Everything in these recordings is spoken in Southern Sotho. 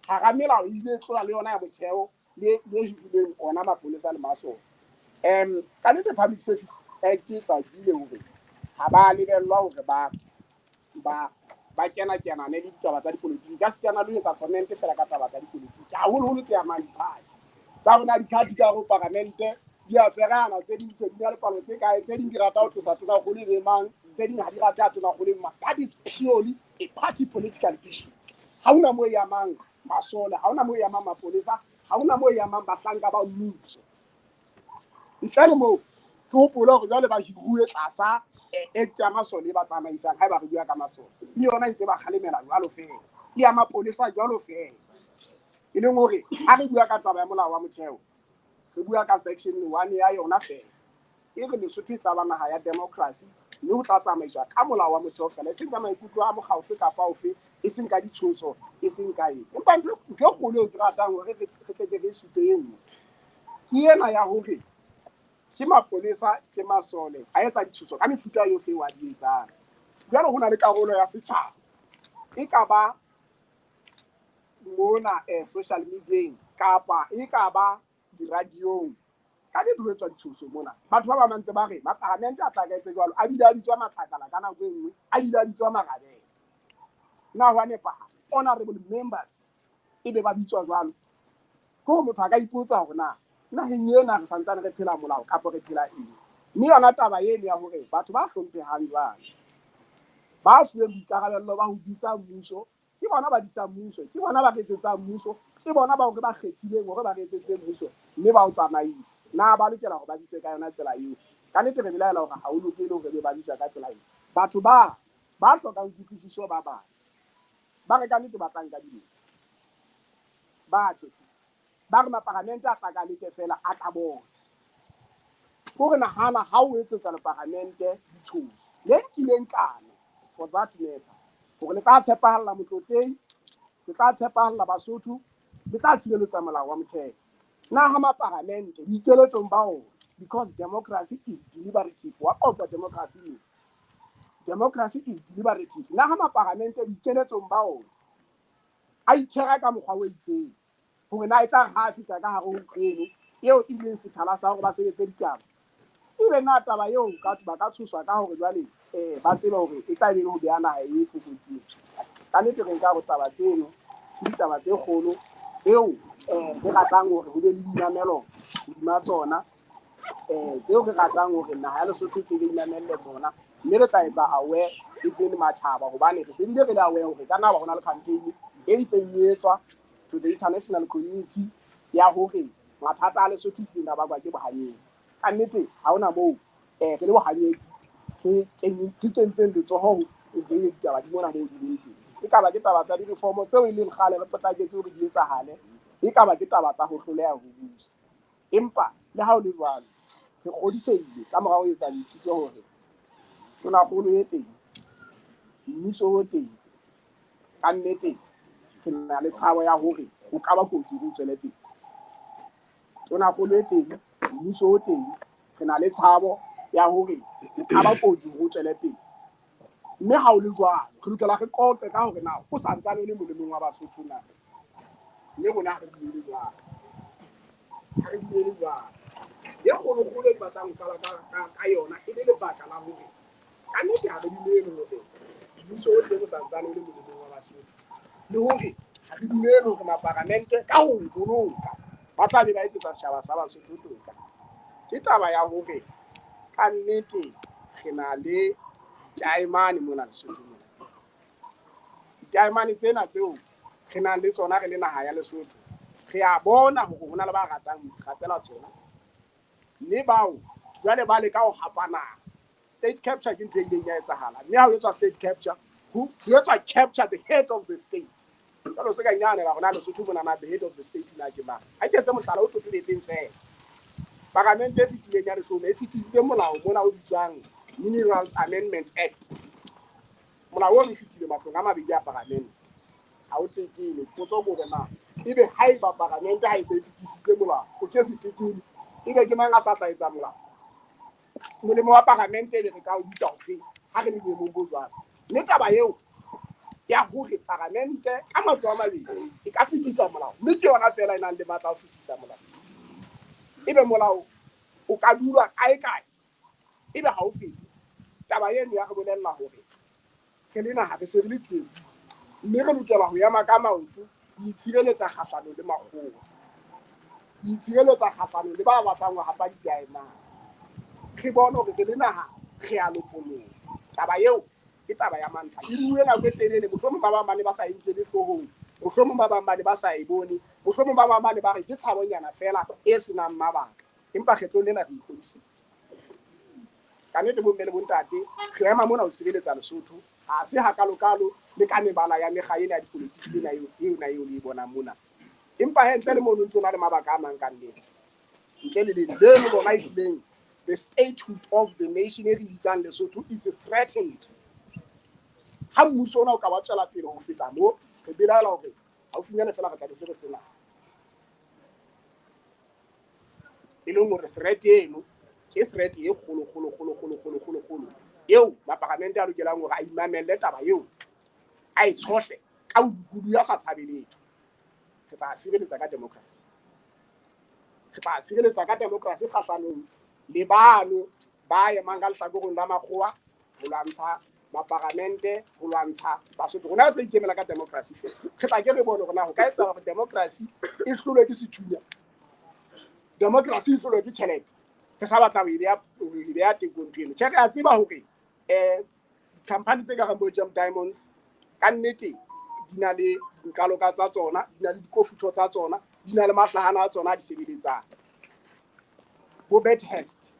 Hara melao e ile e tlola le yona ya motheo le le hirileng ona mapolesa le masole. Ka nnete Public Service Act e hlakile hore ha ba lebellwa hore ba kena kenane le ditaba tsa dipolotiki. Ka se kana le etsa comment fela ka taba tsa dipolotiki, haholoholo tse amang di-party tsa rona. Di-party ka hare ho paramente di a ferana, tse ding se di na le palo tse kae, tse ding di rata ho tlosa tonakgolo e be mang, tse ding ha di rate ha tonakgolo e be mang. That is purely a party political issue. Ha hona moo e amang masole, ha hona moo e amang mapolesa, ha hona moo e amang bahlanka ba mmuso. Ntle le moo, ke hopole hore jwale ba hiruwe tlasa act ya masole e ba tsamaisang. Haeba re bua ka masole, le yona e ntse ba kgalemela jwalo feela, le ya mapolesa jwalo feela. E leng hore ha re bua ka taba ya molao wa motheo, re bua ka section 1 ya yona feela, e re Lesotho e tla ba naha ya democracy, mme ho tla tsamaiswa ka molao wa motheo fela, e seng ka maikutlo a mokga ofe kapa ofe, e seng ka ditshoso, e seng ka eng. Empa ntho e kgolo eo ke ratang hore re tle ke re supe e nngwe ke ena ya hore ke mapolesa, ke masole a etsa ditshoso ka mefuta yohle eo a di etsang. Jwale ho na le karolo ya setjhaba, e ka ba mona social media kapa e ka ba diradiong, ka nnete ho etswa ditshoso mona. Batho ba bang ba ntse ba re maparamente a tla ka etse jwalo, a bile a bitswa matlakala ka nako e nngwe, a bile a bitswa marabele. Na ho a nepahala honorable members e be ba bitswa jwalo? Ke hore motho a ka ipotsa hore na naheng ena re santsane re phela molao kapa re phela eng. Mme yona taba eno ya hore batho ba hlomphehang jwalo, ba fuweng boikarabello ba ho disa mmuso, ke bona ba disang mmuso, ke bona ba re etsetsang mmuso, ke bona bao re ba kgethileng hore ba re etsetse mmuso mme ba o tsamaise, na ba lokela hore ba bitswe ka yona tsela eo? Ka nnete re belaela hore ha o lokele hore be ba bitswa ka tsela eo. Batho ba hlokang kutlwisiso ba bang ba re ka nnete ba tla nka dibetsa, ba tjho ba re maparamente a tla ka leke fela a tla bona. Ke hore nahana ha o etsetsa leparamente ditshoso le nkileng kano, for that matter, hore le tla tshepahalla motlotlehi, le tla tshepahalla Basotho, le tla tshireletsa molao wa motheo, na ha maparamente boikeletsong ba ona, because democracy is deliberative, wa qoqwa democracy eo, democracy is deliberative, na ha maparamente boikeletsong ba ona a ithera ka mokgwa o itseng hore na e tla re ha a fihla ka hare ho ntlo eno eo e bileng sethala sa hore ba sebetse ditaba, ebe na taba eo ba ka tshoswa ka hore jwale ba tsebe hore e tla be le ho beha naha e tlokotsing? Ka nnete re nka hore taba tseno ke ditaba tse kgolo tseo re ratang hore ho be le boinamelo hodima tsona, tseo re ratang hore naha ya Lesotho e tle be inamelle tsona. Mme re tla etsa aware even matjhaba, hobane re se bile re le aware hore ka nna ba ho na le campaign e ntseng e etswa to the international community ya hore mathata a Lesotho ehlileng a bakwa ke bohanyetsi. Ka nnete ha hona moo re le bohanyetsi re kentseng letsoho ho re ditaba di mona moo di leng teng. E ka ba ke taba tsa di-reform tseo e leng kgale re potlaketse hore di etsahale, e ka ba ke taba tsa ho hloleha ho busa. Empa le ha ho le jwalo, re kgodisehile ka mora ho etsa boithuto hore tonakgolo e teng, mmuso o teng, ka nnete re na le tshabo ya hore ho ka ba kotsi hore o tswele pele. Tonakgolo e teng, mmuso o teng, re na le tshabo ya hore ho ka ba kotsi hore o tswele pele. Mme ha o le jwalo, re lokela re qoqe ka hore na o santsane o le molemong wa Basotho na. Mme rona ha re dumele jwalo, ha re dumele jwalo. E kgolokgolo e ke batlang ho qala ka yona e le lebaka la hore ka nnete ha re dumele hore mmuso o teng o santsane o le molemong wa Basotho, le hore ha re dumele hore maparamente ka ho boloka ba tla be ba etsetsa setjhaba sa Basotho toka. Ke taba ya hore ka nnete re na le taemane mona Lesotho mona. Ditaemane tsena tseo re nang le tsona re le naha ya Lesotho, re a bona hore ho na le ba ratang ho ikgapela tsona, mme bao jwale ba leka ho hapa naha. State capture ke ntho e ileng ya etsahala, mme ha ho etswa state capture, ho etswa capture the head of the state. Jwale o se ka inahanela hore na Lesotho mona na the head of the state na ke mang. Ha ke etse mohlala o totobetseng feela, paramente e fetileng ya leshome e fetisitse molao mona o bitswang Minerals Amendment Act. Molao o fetile matlong a mabedi a paramente, ha o tekele. Potso ke hore na ebe haeba paramente ha e se e fetisitse molao o ke se tekele, ebe ke mang a sa tla etsa molao? Molemo wa paramente ebe re ka o bitsa ofeng ha re le boemong bo jwalo? Mme taba eo Ya hore paramente ka matlo a mabedi e ka fetisa molao, mme ke yona feela e nang le matla a ho fetisa molao, ebe molao o ka dulwa kae kae ebe ha o fete. Taba eno ya re bolella hore re le naha re se re le tsietsing, mme re lokela ho ema ka maoto ho itshireletsa kgahlano le makgowa, ho itshireletsa kgahlano le ba batlang ho hapa didaemane. Re bone hore re le naha re a lopoloha. Taba eo ke taba ya mantlha, e bue nako e telele. Mohlomong ba bang ba ne ba sa e nkele hloohong, mohlomong ba bang ba ne ba sa e bone, mohlomong ba bang ba ne ba re ke tshabonyana feela e senang mabaka, empa kgetlong lena re ikgodisitse ka nnete. Bomme le bontate, re ema mona ho sireletsa Lesotho. Ha se hakalokalo le ka mebala ya mekga ena ya dipolotiki ena eo eo le e bonang mona, empa he ntle le mono ntse o na le mabaka a mang ka nnete. Ntle le leno leno lona e hlileng, the statehood of the nation e re bitsang Lesotho is threatened. Ha mmuso ona o ka wa tswela pele ho feta mo, re belaela hore haufinyane fela re tla be se re sena, e leng hore threat eno ke threat e kgolo kgolo kgolo kgolo kgolo kgolo kgolo eo maparamente a lokelang hore a imamelle taba eo, a e tshohle ka bodukudu ya sa tshabe letho. Re tla sireletsa ka democracy, re tla sireletsa ka democracy kgahlanong le bano ba emang ka lehlakoreng la makgowa ho lwantsha maparamente, ho lwantsha Basotho. Rona re tlo ikemela ka democracy fela. Re tla ke re bone hore na ho ka etsa hore democracy e hlolwe ke sethunya, democracy e hlolwe ke tjhelete. Re sa batla ho e beha tekong ntho eno. Tjhe, re a tseba hore di-company tse ka reng bo Gem Diamonds ka nnete di na le nqaloka tsa tsona, di na le dikofutho tsa tsona, di na le mahlahana a tsona a di sebeletsang. Bo Bethest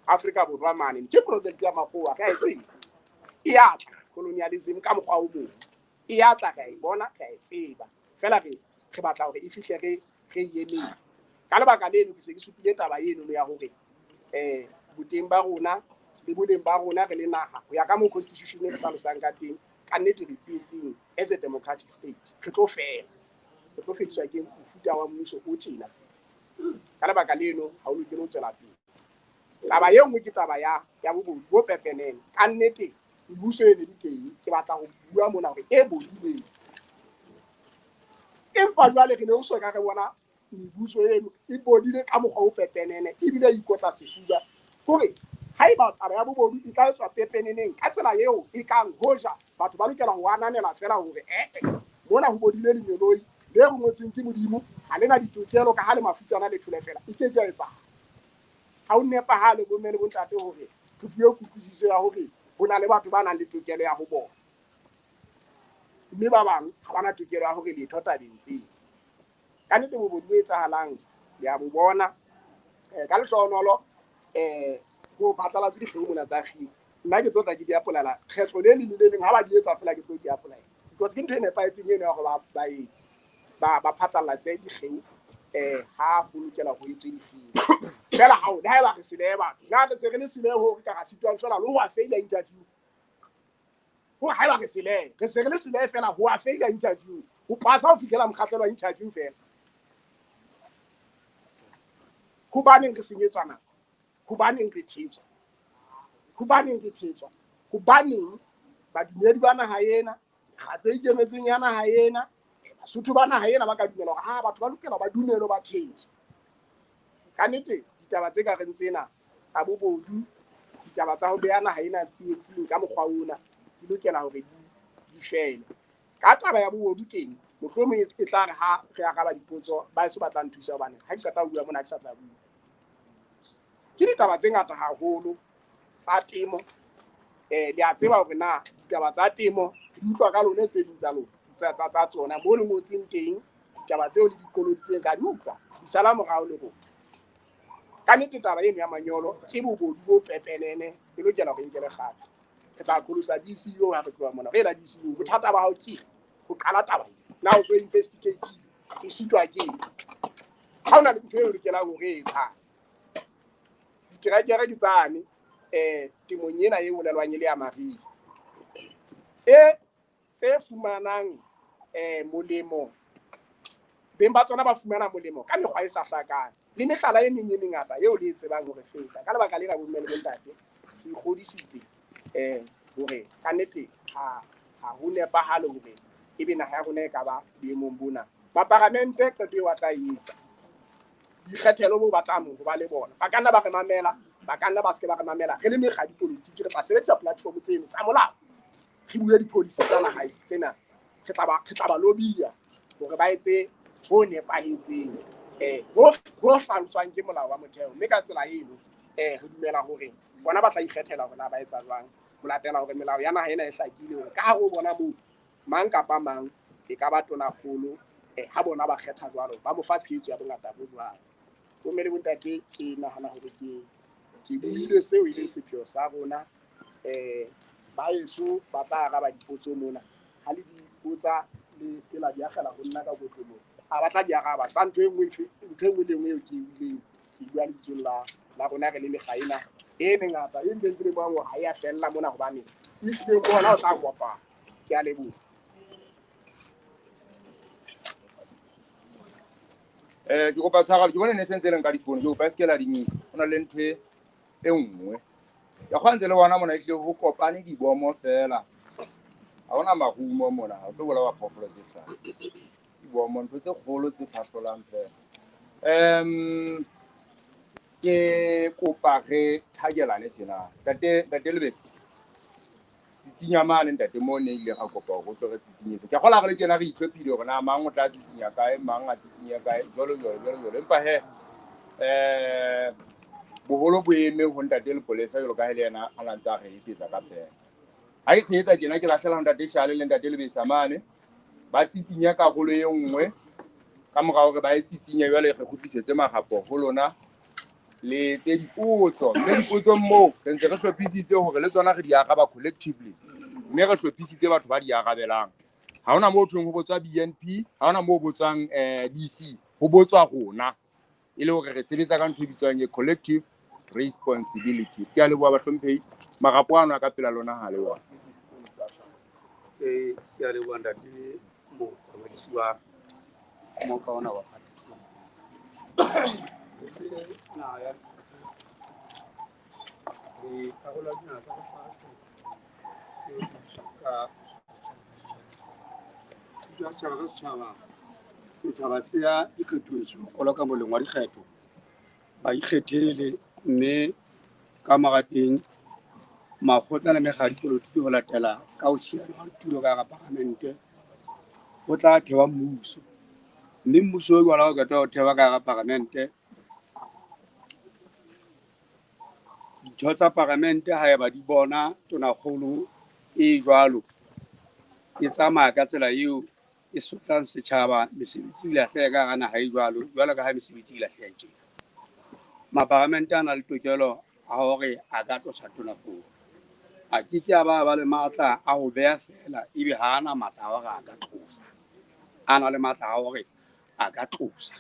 Afrika Borwa mane ke project ya makgowa, re a e tseba. E ya tla colonialism ka mokgwa o mong, e ya tla, re a e bona, re a e tseba fela. Re batla hore e fihle re e emetse. Ka lebaka leno ke se ke supile taba eno ya hore boteng ba rona le boleng ba rona re le naha ho ya ka moo constitution e re hlalosang ka teng, ka nnete re tsietsing as a democratic state. Re tlo fela, re tlo fediswa ke mofuta wa mmuso o tjena. Ka lebaka leno ha o lokele ho tswela pele. Taba e nngwe ke taba ya bobodu bo pepenene. Ka nnete mebuso e ne le teng, ke batla ho bua mona hore e bodileng, empa jwale re ne ho soka re bona mebuso eno e bodile ka mokgwa o pepenene ebile e ikotla sefuba. Kore haeba taba ya bobodu e ka etswa pepeneneng ka tsela eo e kang hoja batho ba lokela ho ananela fela hore ee, mona ho bodile lengeloi le rongwetsweng ke Modimo, ha le na ditokelo ka ha le mafutsana le thole fela, e ke ke ya etsahala. Ha o nepahale, bomme le bontate, hore re fuwe kutlwisiso ya hore ho na le batho ba nang le tokelo ya ho bona mme ba bang ha ba na tokelo ya hore letho tabeng tseo. Ka nnete bobodu bo etsahalang le a bo bona. Ka lehlohonolo ho phatlalatswe dikgeo mona tsa kgiro. Nna ke tlo tla ke di apolela kgetlo le leng le le leng ha ba di etsa fela, ke tlo di apolela because ke ntho e nepahetseng eno ya hore ba etse ba phatlalatse dikgeo ha ho lokela ho etswe dikgeo fela. Hao le haeba re selehe batho, na re se re le selehe hore ka ra sitwang fela le ho a faila interview, ho haeba re selehe, re se re le selehe fela ho a faila interview, ho pasa ho fihlela mokgahlelo wa interview fela. Hobaneng re senyetswa nako? Hobaneng re thetswa? Hobaneng re thetswa? Hobaneng badumedi ba naha ena, mekgatlo e ikemetseng ya naha ena, Basotho ba naha ena ba ka dumela hore ha batho ba lokela ba dumele ba thetswe? Ka nnete ditaba tse ka reng tsena tsa bobodu, ditaba tsa ho beha naha ena tsietsing ka mokgwa ona, di lokela hore di fele. Ka taba ya bobodu teng, mohlomong e tla re ha re araba dipotso ba eso ba tla nthusa, hobane ha ke qeta ho bua mona ha ke sa tla bua. Ke ditaba tse ngata haholo tsa temo. Le a tseba hore na ditaba tsa temo re di utlwa ka lone tse ding tsa lona tsa tsona mo le ngotseng teng. Ditaba tseo le di qoloditseng ka di utlwa, di sala morao le rona. Ka nnete taba eno ya manyolo ke bobodu bo pepenene, e lokela hore nkele kgato. Re tla qolotsa DCO ha re tloha mona, re ela DCO, bothata ba hao ke ho qala taba ena, na o so investigate? O sitwa ke eng? Ha o na le ntho eo lokelang hore e etsang, diterekere ke tsane temong ena e bolelwang e le ya mariha tse fumanang molemo, beng ba tsona ba fumana molemo ka mekgwa e sa hlakang le mehlala e meng e mengata eo le e tsebang hore feta. Ka lebaka lena, bomme le bontate, ke ikgodisitse hore ka nnete ha Ha ho nepahale hore ebe naha ya rona e ka ba boemong bona. Baparamente qeto eo ba tla e etsa, boikgethelo bo batlang ho ba le bona, ba ka nna ba re mamela, ba ka nna ba se ke ba re mamela. Re le mekga ya dipolotiki re tla sebedisa platform tseno tsa molao, re bue di-policy tsa naha tsena. Re tla ba lobia hore ba etse ho nepahetseng, ho hlaloswang ke molao wa motheo. Mme ka tsela eno re dumela hore bona ba tla ikgethela hore na ba etsa jwang, ho latela hore melao ya naha ena e hlakile hore ka hare ho bona moo mang kapa mang e ka ba tonakgolo. Ha bona ba kgetha jwalo, ba mo fa tshehetso ya bongata bo jwalo. Bomme le bontate, ke nahana hore ke buile seo e leng sepheo sa rona. Ba heso ba tla araba dipotso mona. Ha le di botsa, le se ke la di akgela ho nna ka kotloloho. A ba tla di araba tsa ntho e nngwe ntho e nngwe le nngwe eo ke e buileng, ke bua lebitsong la rona re le mekga ena e mengata e ntseng ke le hore ha e a fella mona, hobane ehlileng ke hona o tla kopana. Ke a leboha. Ke kopa tshwarelo, ke bone ne sentse le nka difono, ke kopa e se ke la di nka. Ho na le ntho e nngwe. Ke kgona ntse le bona mona ehlile ho kopane dibomo feela. Ha hona marumo mona, ha o tlo bolawa phoofolo tse hlaha. Dibomo, ntho tse kgolo tse phahlolang feela. Ke kopa re thakelane tjena. Ntate Lebese, tsitsinya mane ntate moo ne ile ra kopa hore o tlo re tsitsinyetse. Ke kgolwa re le tjena re itlhophile hore na mang o tla tsitsinya kae, mang a tsitsinya kae, jwalo jwalo jwalo jwalo. Empa he, boholo bo eme ho ntate Lepolesa jwalo ka ha le yena a na ntse a re etsetsa ka pele. Ha ke etsa tjena ke lahlela ho ntate Shale le ntate Lebesa mane, ba tsitsinya karolo e nngwe. Ka mora hore ba e tsitsinye jwale re kgutlisetse marapo ho lona le tse dipotso. Mme dipotsong moo re ntse re hlophisitse hore le tsona re di araba collectively, mme re hlophisitse batho ba di arabelang. Ha hona moo thweng ho botswa BNP, ha hona moo botswang DC, ho botswa rona, e le hore re sebetsa ka ntho e bitswang e collective responsibility. Ke a leboha bahlomphehi, marapo ano a ka pela lona ha le ona. Ke a leboha ntate motsamaisi wa moka ona wa setjhaba se ya dikgethong se kgolwa ka moleng wa dikgetho, ba ikgethele, mme ka mora teng makgotla le mekga ya dipolotiki ho latela ka ho siana ha tulo ka hara paramente ho tla thewa mmuso, mme mmuso o jwalo ha o qeta ho thewa ka hara paramente, ditho tsa paramente haeba di bona tonakgolo e jwalo e tsamaya ka tsela eo e sotlang setjhaba, mesebetsi e lahleha ka hara naha e jwalo, jwalo ka ha mesebetsi e lahleha tjena. Maparamente a na le tokelo a hore a ka tlosa tonakgolo. A ke ke a ba le matla a ho beha feela, ebe ha ana matla a hore a ka tlosa. A na le matla a hore a ka tlosa.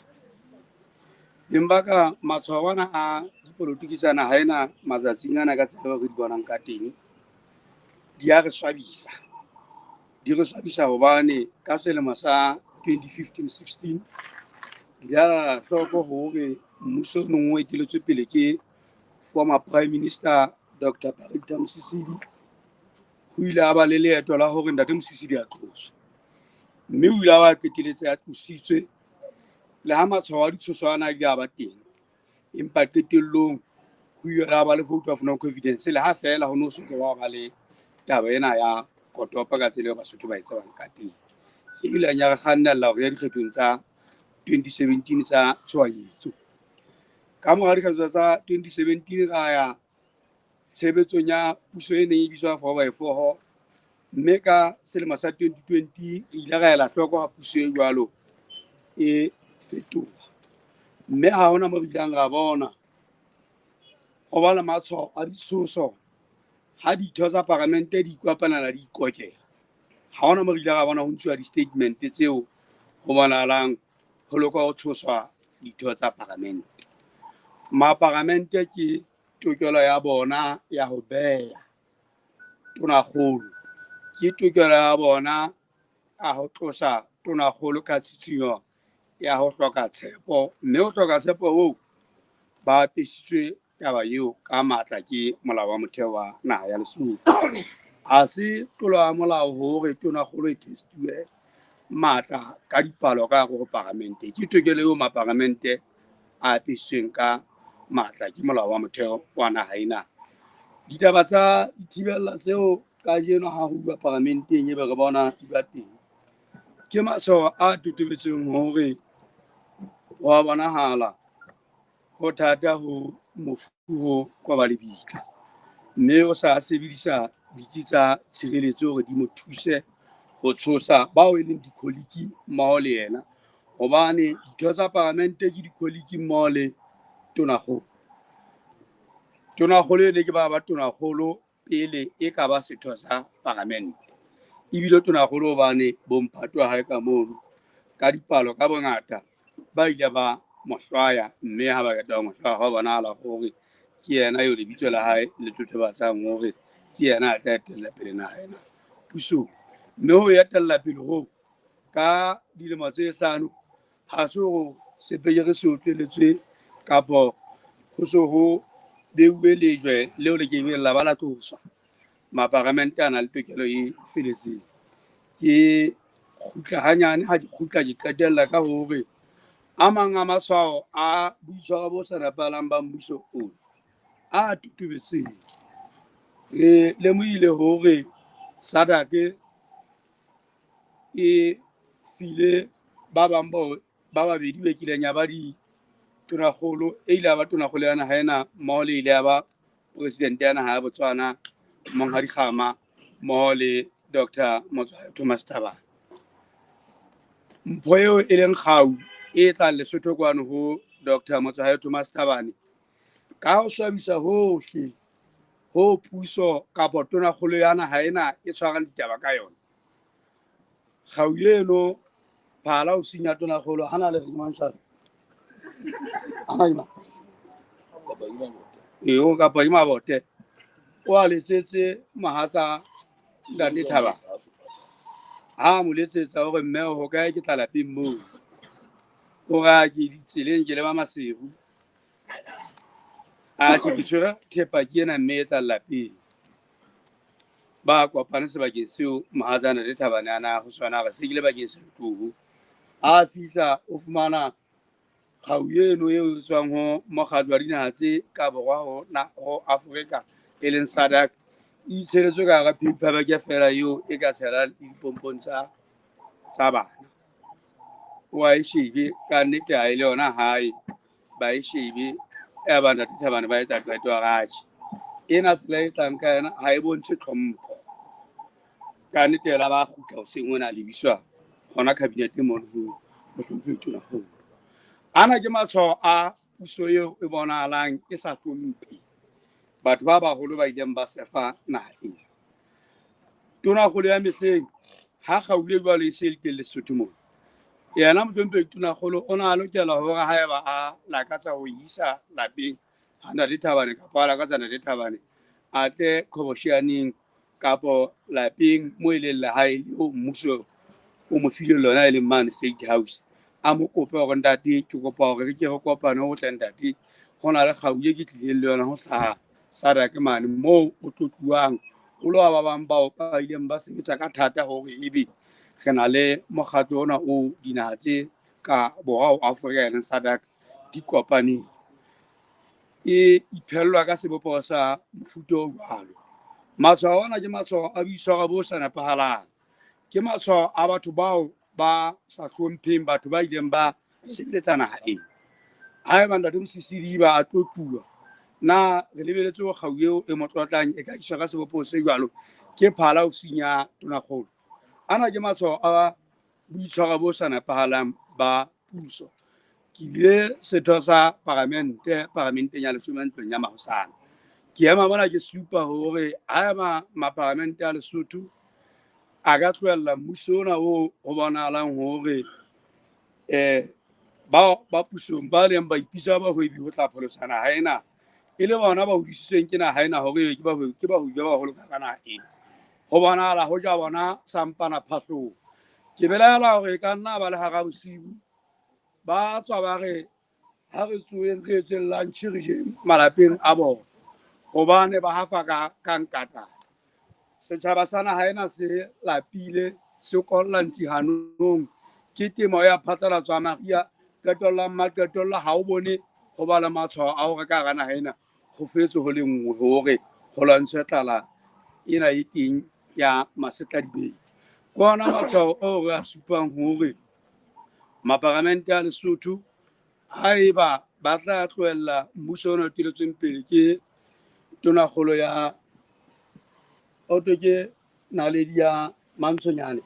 Beng ba ka, matshwao ana a dipolotiki tsa naha ena matsatsing ana ka tsela eo re di bonang ka teng, di a re swabisa. Di re swabisa hobane ka selemo sa 2015-16 di a hloko hore mmuso o neng o eteletswe pele ke former Prime Minister Dr. Patrick Mosisili, ho ile a ba le leeto la hore ntate Mosisili a tloswe, mme o ile a ba qeteletse a tlositswe. Le ha matshwao a ditshoso ana a ile a ba teng, empa qetellong ho ile ha ba le vote of no confidence, le ha feela ho no so ke wa ba le taba ena ya kotopa ka tsela eo Basotho ba e tsebang ka teng. E ile ya re kgannella hore ya dikgethong tsa 2017 tsa tshohanyetso. Ka mora dikgetho tsa 2017 ra ya tshebetsong ya puso e neng e bitswa four by four, mme ka selemo sa 2020 re ile ra ela hloko ha puso e jwalo e fetoha, mme ha hona mo re ileng ra bona ho ba le matshwao a ditshoso ha ditho tsa paramente di ikopanela di ikokela. Ha hona mo re ile ra bona ho ntshuwa di-statement tseo ho bonahalang ho loka ho tshoswa ditho tsa paramente. Maparamente ke tokelo ya bona ya ho beha tonakgolo, ke tokelo ya bona a ho tlosa tonakgolo ka tshitshinyo ya ho hloka tshepo, mme ho hloka tshepo oo ba apesitswe taba eo ka matla ke molao wa motheo wa naha ya Lesotho. Ha se tlolo ya molao hore tonakgolo e test-uwe matla ka dipalo ka hare ho paramente. Ke tokelo eo maparamente a apesitsweng ka matla ke molao wa motheo wa naha ena. Ditaba tsa dithibella tseo kajeno ha ho uwa paramenteng ebe re bona di ba teng, ke matshwao a totobetseng hore wa bonahala ho thata ho mofu ho qoba lebitla, mme o sa sebedisa ditsi tsa tshireletso hore di mo thuse ho tshosa bao e leng dikholiki mmoho le yena, hobane ditho tsa paramente ke dikholiki mmoho le tonakgolo. Tonakgolo ene ke ba ba tonakgolo pele e ka ba setho sa paramente, ebile tonakgolo hobane bomphato wa hae ka mono ka dipalo ka bongata ba ile ba mo hlwaya, mme ha ba qeta ho mo hlwaya hwa bonahala hore ke yena eo lebitso la hae le totobatsang hore ke yena a tla etella pele naha ena pusong. Mme ho etella pele hoo ka dilemo tse 5 ha se hore sepekere se otleletswe kapo ho so ho beuwe lejwe leo le kekeng la ba la tloswa. Maparamente a na le tokelo e feletseng. Ke kgutla hanyane, ha ke kgutla ke qetella ka hore a mang a matshwao a boitshwaro bo sa nepahalang ba mmuso ona a totobetseng. Re lemohile hore SADC e file ba bang bao ba babedi ba kileng ya ba ditonakgolo, e ile ya ba tonakgolo ya naha ena mmoho le ile ya ba presidente ya naha ya Botswana Monghadi Khama mmoho le Dr. Motsoaledi Thomas Thabane. Mpho eo e leng kgau e tlang Lesotho kwano ho Dr. Motsoaledi Thomas Thabane, ka ho swabisa hohle ho puso kapa tonakgolo ya naha ena e tshwarang ditaba ka yona. Kgau eno phala o senya tonakgolo hana le re mang shaka? Hana ima. Eo kapa ke Mabote. O a letsetse mohatsa Ntate Thabane. Ha mo letsetsa hore mme ho kae ke tla lapeng moo. O ra ke ditseleng ke leba Maseru. A tjhe ke tshwere thepa ke ena mme e tla lapeng. Ba kopane sebakeng seo mohatsa Ntate Thabane a na ho sona, re se ke le bakeng sa tloho. A fihla o fumana kgau eno eo e tswang ho mokgatlo wa dinaha tse ka borwa ho Afrika e leng SADC, e itshelletswe ka hara paper bag feela eo e ka tshelang dipompong tsa bana. O a e shebe ka nnete ha e le yona hae, ba e shebe ya ba Ntate Thabane ba etsa qeto ya atjhe ena tsela e tlang ka yona ha e bontshe tlhompho. Ka nnete la ba kgutla hoseng hona lebiswa hona cabinet mono ho mohlomphehi Tonakgolo. Ana ke matshwao a puso eo e bonahalang e sa hlomphe batho ba baholo ba ileng ba sefa naha ena. Tonakgolo ya mehleng ha kgau e jwalo e se le teng Lesotho mona, yena mohlomphehi Tonakgolo o na lokela hore haeba a lakatsa ho isa lapeng ha Ntate Thabane kapa a lakatsa Ntate Thabane a tle qhobosheaneng kapo lapeng mo e leng lehae leo mmuso o mo file lona e leng mane State House, a mo kope hore ntate ke kopa hore re ke re kopane ho tle ntate, ho na le kgau e ke tlileng le yona ho hlaha SADC mane moo o tlotluwang o lo ba bang bao ba ileng ba sebetsa ka thata hore ebe re na le mokgatlo ona o dinaha tse ka borwa ho Afrika e leng SADC di kopaneng. E iphellwa ka sebopeho sa mofuta o jwalo. Matshwao ana ke matshwao a boitshwaro bo sa nepahalang. Ke matshwao a batho bao ba sa hlompheng batho ba ileng ba sebeletsa naha ena. Haeba Ntate Mosisili ba a tlotluwa, na re lebeletse hore kgau eo e mo tlotlang e ka iswa ka sebopeho se jwalo ke phala ho sinya tonakgolo? Ana ke matshwao a boitshwaro bo sa nepahalang ba puso. Ke bile setho sa paramente, paramenteng ya leshome ntlong ya mahosana. Ke ema mona ke supa hore haeba maparamente a Lesotho a ka tlohella mmuso ona oo ho bonahalang hore ba pusong ba leng ba ipitsa bahwebi ho tla pholosa naha ena, e le bona ba hodisitsweng ke naha ena hore ke bahwebi, ke bahwebi ba baholo ka hara naha ena. Ho bonahala ho ja bona sampana phahlong. Ke belaela hore e ka nna ba le hara bosiu ba tswa ba re ha re tsoeng re etseng lunch re jeng malapeng a bona, hobane ba hafa ka nkata. Setjhaba sa naha ena se lapile, se kolla ntsi hanong ke temo ya phatlalatso ya mariha. Qetellang maqetello ha o bone ho ba le matshwao a hore ka hara naha ena ho fetse ho le nngwe hore ho lwantshwe tlala ena e teng ya masetladibete. Ke ona matshwao ao re a supang hore maparamente a Lesotho haeba ba tla tlohella mmuso ona o eteletsweng pele ke tonakgolo ya oto ke naledi ya Mantshonyane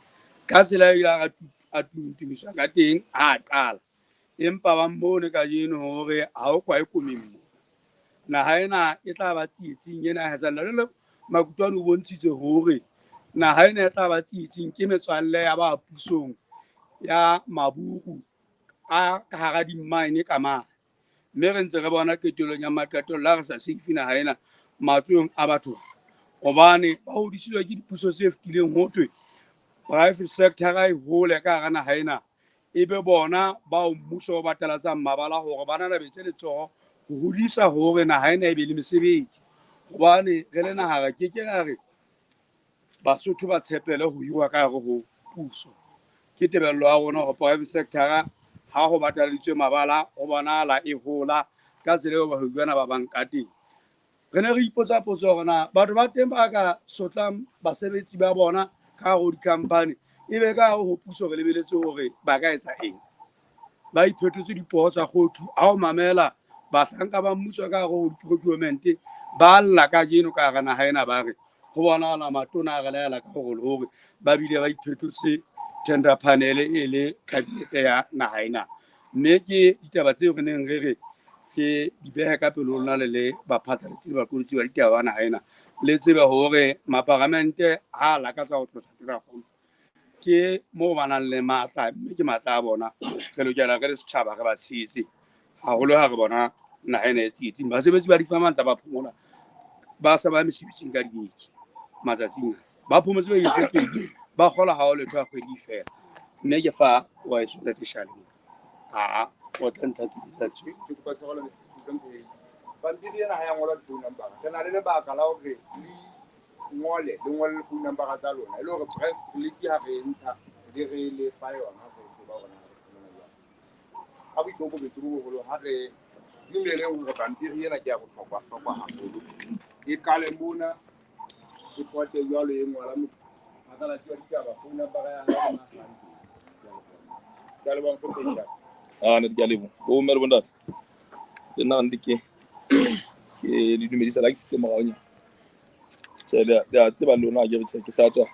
ka tsela e ile a tumiswa ka teng ha a qala, empa ba mmone kajeno hore ha o kwae komeng mo. Naha ena e tla ba tsietsing ena ya etsang le Makutoane o bontshitse hore naha ena e tla ba tsietsing ke metswalle ya ba pusong ya maburu a ka hara di-mine ka mane. Mme re ntse re bona qetellong ya maqetello ha re sa save naha ena matsohong a batho, hobane ba hodisitswe ke dipuso tse fetileng ho thwe private sector e hole ka hara naha ena, e be bona bao mmuso o batalatsang mabala hore ba nanabetse letsoho ho hodisa hore naha ena e be le mesebetsi. Hobane re le naha re ke ke ra re Basotho ba tshepele ho hirwa ka hare ho puso. Ke tebello ya rona hore private sector ha ho bataladitswe mabala ho bonahala e hola ka tsela eo bahwebi bana ba bang ka teng. Re ne re ipotsa potso hore na batho ba teng ba ka sotlang basebetsi ba bona ka hare ho di-company, e be ka hare ho puso re lebeletse hore ba ka etsa eng. Ba iphetotse dipoho tsa kgothu. Ha o mamela bahlanka ba mmuso ka hare ho di-procurement ba lla kajeno ka hara naha ena, ba re ho bonahala matona a re laela ka hore le hore ba bile ba iphetotse tender panel e le cabinet ya naha ena. Mme ke ditaba tseo re neng re re ke di behe ka pele ho lona le le baphatlalatsi le baqolotsi ba ditaba ba naha ena. Le tsebe hore maparamente ha a lakatsa ho tlosa tonakgolo ke moo ba nang le matla, mme ke matla a bona. Re lokela re le setjhaba re ba tshehetse haholo ha re bona naha ena e tsietsing. Basebetsi ba difama ntse ba phomola, ba sa ba mesebetsing ka dibeke matsatsing a ba phomotse beke tse pedi, ba kgola ha o letho ya kgwedi feela. Mme ke fa wa eso ntate Shale a o tla ntlha ke tse. Ke kopa tshwarelo, Mr. Mphehi. Pampiri ena ha ya ngolwa di-phone number. Re na le lebaka la hore le ngole le ngole le phone number tsa lona, e le hore press release ha re e ntsha re re le fa yona, re tseba hore na re fumana jwang. Ka boikokobetso bo boholo ha re dumeleng hore pampiri ena ke ya bohlokwa hlokwa haholo. E qale mona e pote jwalo e ngola mophatlalatsi wa ditaba phone number ya hae le mahang. Ke a leboha, Mohlomphehi Shale. Ah, ntate, ke a leboha. Bo mme le bontate. Le nna nnete ke le dumedisa la ke fihle moraonyana. Tjhe, le a tseba lona ha ke re tjhe, ke sa tswa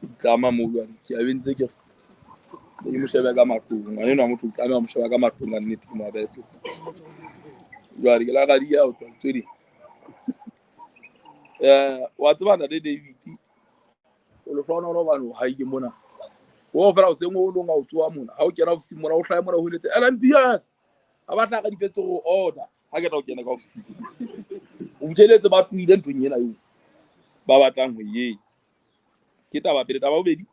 itlama moo jwale. Ke a bentse ke re ke mo shebe ka mahlong. Ngwana enwa motho o tlameha ho mo sheba ka mahlong ka nnete, ke mo abetse. Jwale ke la radia ho tswa tse ding. Wa tseba ntate David, o lehlohonolo hobane o haile mona. O fela hoseng o long ha o tsoha mona, ha o kena ofising mona, o hlahe mona o hweletse LMPS. Ha ba tla ka difetse ho order, ha ke tla o kena ka ofising. O fihleletse ba tlohile nthong ena eo ba batlang ho e etsa. Ke taba pele. Taba bobedi,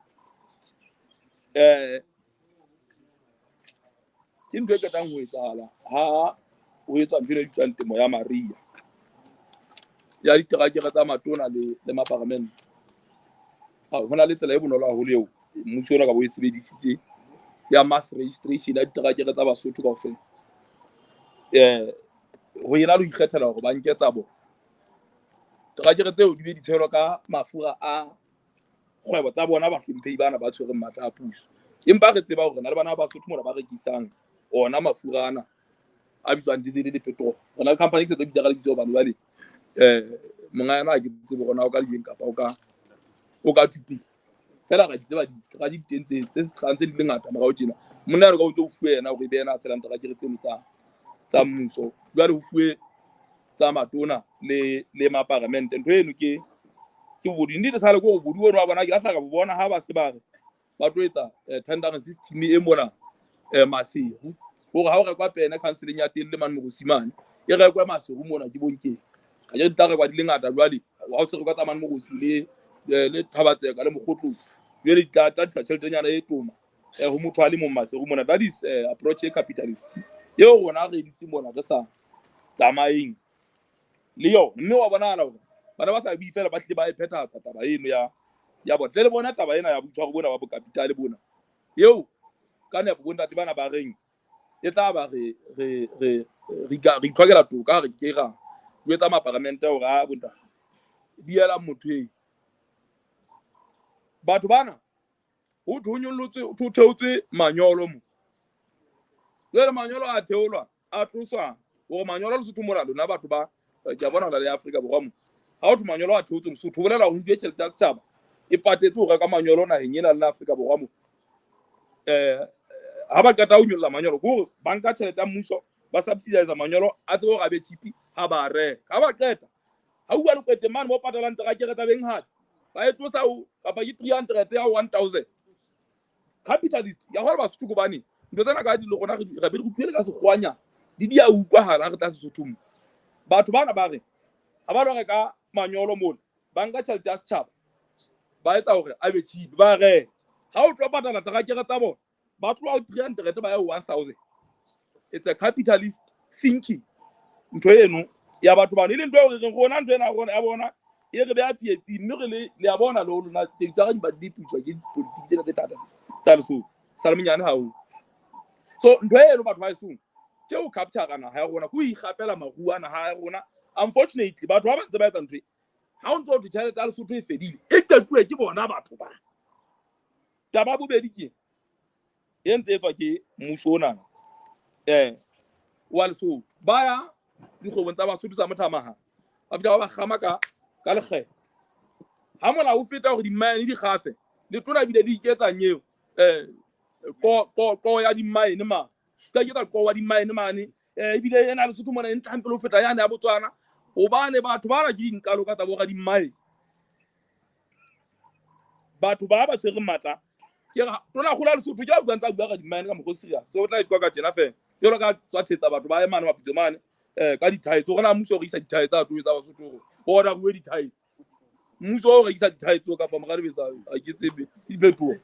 ke ntho e qetang ho etsahala ha ho etswa ntho ena e bitswang temo ya mariha ya diterakere tsa matona le maparamente. Ha ho na le tsela e bonolo haholo eo mmuso ona ka bo e sebedisitse ya mass registration ya diterakere tsa Basotho kaofela. Ho ena le ho ikgethela hore ba nke tsa bona. Terakere tseo di be di tshelwa ka mafura a kgwebo tsa bona bahlomphehi bana ba tshwereng matla a puso. Empa re tseba hore re na le bana ba Basotho mona ba rekisang ona mafura ana a bitswang diesel le petrol. Re na le company ke tlo bitsa ka lebitso hobane jwale monga yona ha ke tsebe hore na o ka dijeng kapa o ka thupeng. Feela ra di tseba di teng tse hlahang tse di le ngata morao tjena. Monna eno ka o tlo fuwe yena hore e be yena a tshelang terakere tseno tsa mmuso. Jwale ho fuwe tsa matona le maparamente. Ntho eno ke bobodu. Nnete sale ke hore bobodu ono wa bona ke lahla ka bo bona ha ba se ba re ba tlo etsa tendering system e mona Maseru. Hore ha o rekwa pene councileng ya teng le mane Morosimane, e rekwe Maseru mona ke bonkeng. Ka je di tla rekwa di le ngata jwale, ha o se rekwa tsa mane Morosi le Thabatseka le Mokgotlong. Jwale di tla tlisa tjheletenyana e tona ho motho a le mong Maseru mona. That is approach e capitalist eo rona re dutse mona re sa tsamaeng le yona. Mme wa bonahala hore Bana ba sa bue feela, ba tlile ba e phethahatsa taba eno ya bona. Tle le bona taba ena ya boitshwaro bona ba bokapitale bona eo ka nepo bontate bana ba reng e tla ba re itlhokela toka, re ke ra jwetsa maparamente hore a bontate dielang motho eo. Batho bana ho thwe ho nyollotswe, ho theotswe manyolo mo. Jwale manyolo a theolwa, a tloswa hore manyolo Lesotho mona lona batho ba ke a bona le Afrika Borwa mo. Ha ho thwe manyolo a theotswe Lesotho, ho bolela hore ho nkuwe tjhelete ya setjhaba e patetse ho reka manyolo naheng ena le Afrika Borwa mo. Ha ba qeta ho nyolla manyolo, ke hore ba nka tjhelete ya mmuso, ba subsidize manyolo a tsebe hore a be cheap ha ba reka. Ha ba qeta, ha uwa leqete mane mo patalang terakere tsa benghadi, ba e tlosa ho kapa ke 300 ya 1000. Capitalist ya hore Basotho hobane ntho tsena ka di le rona re be re utlwele ka sekgwanya di a utlwahala ha re tla Sesothong. Batho bana ba re ha ba lo reka manyolo mona, ba nka tjhelete ya setjhaba ba etsa hore a be cheap, ba reka. Ha o tlo patala terakere tsa bona, ba tloha ho 300 ba ya ho 1000. It's a capitalist thinking ntho eno ya batho bano, e leng ntho eo re reng rona ntho ena ya bona e re beha tsietsing, mme re le a bona le ho lona teng tsa di ba di putswa ke dipolitiki tsena tse thata tsa Lesotho sa le monyane haholo. So ntho eno batho ba esong ke ho capture naha ya rona, ke ho ikgapela maruo a naha ya rona. Unfortunately batho ba ba ntse ba etsa ntho e, ha o ntso ho thwe tjhelete ya Lesotho e fedile, e qetuwe ke bona batho ba. Taba ya bobedi ke e ntse e tswa ke mmuso ona wa Lesotho. Ba ya dikgwebong tsa Basotho tsa mothamaha, ba fihla ba ba kgama ka lekgetho. Ha molao o feta hore dimmaene di kgafe, letona ebile di iketsang eo qo ya dimmaene mane, ka iketsa qo wa dimmaene mane, ebile ena Lesotho mona e ntle hampe le ho feta yane ya Botswana, hobane batho bana ke dinqalo ka tsa bo radimmaene. Batho ba ba tshwereng matla ke re tona kgolo ya Lesotho ke a buang tsa bua ka dimmaene ka mokgwa o serious, so o tla ikutlwa ka tjena fela jwalo ka tswa thetsa batho ba emane maputso mane ka dithaetso. Hore na mmuso o rekisa dithaetso tsa tsa Basotho hore bona ruwe dithaetso, mmuso o rekisa dithaetso kapa moradibesa a ke tsebe diphetoho.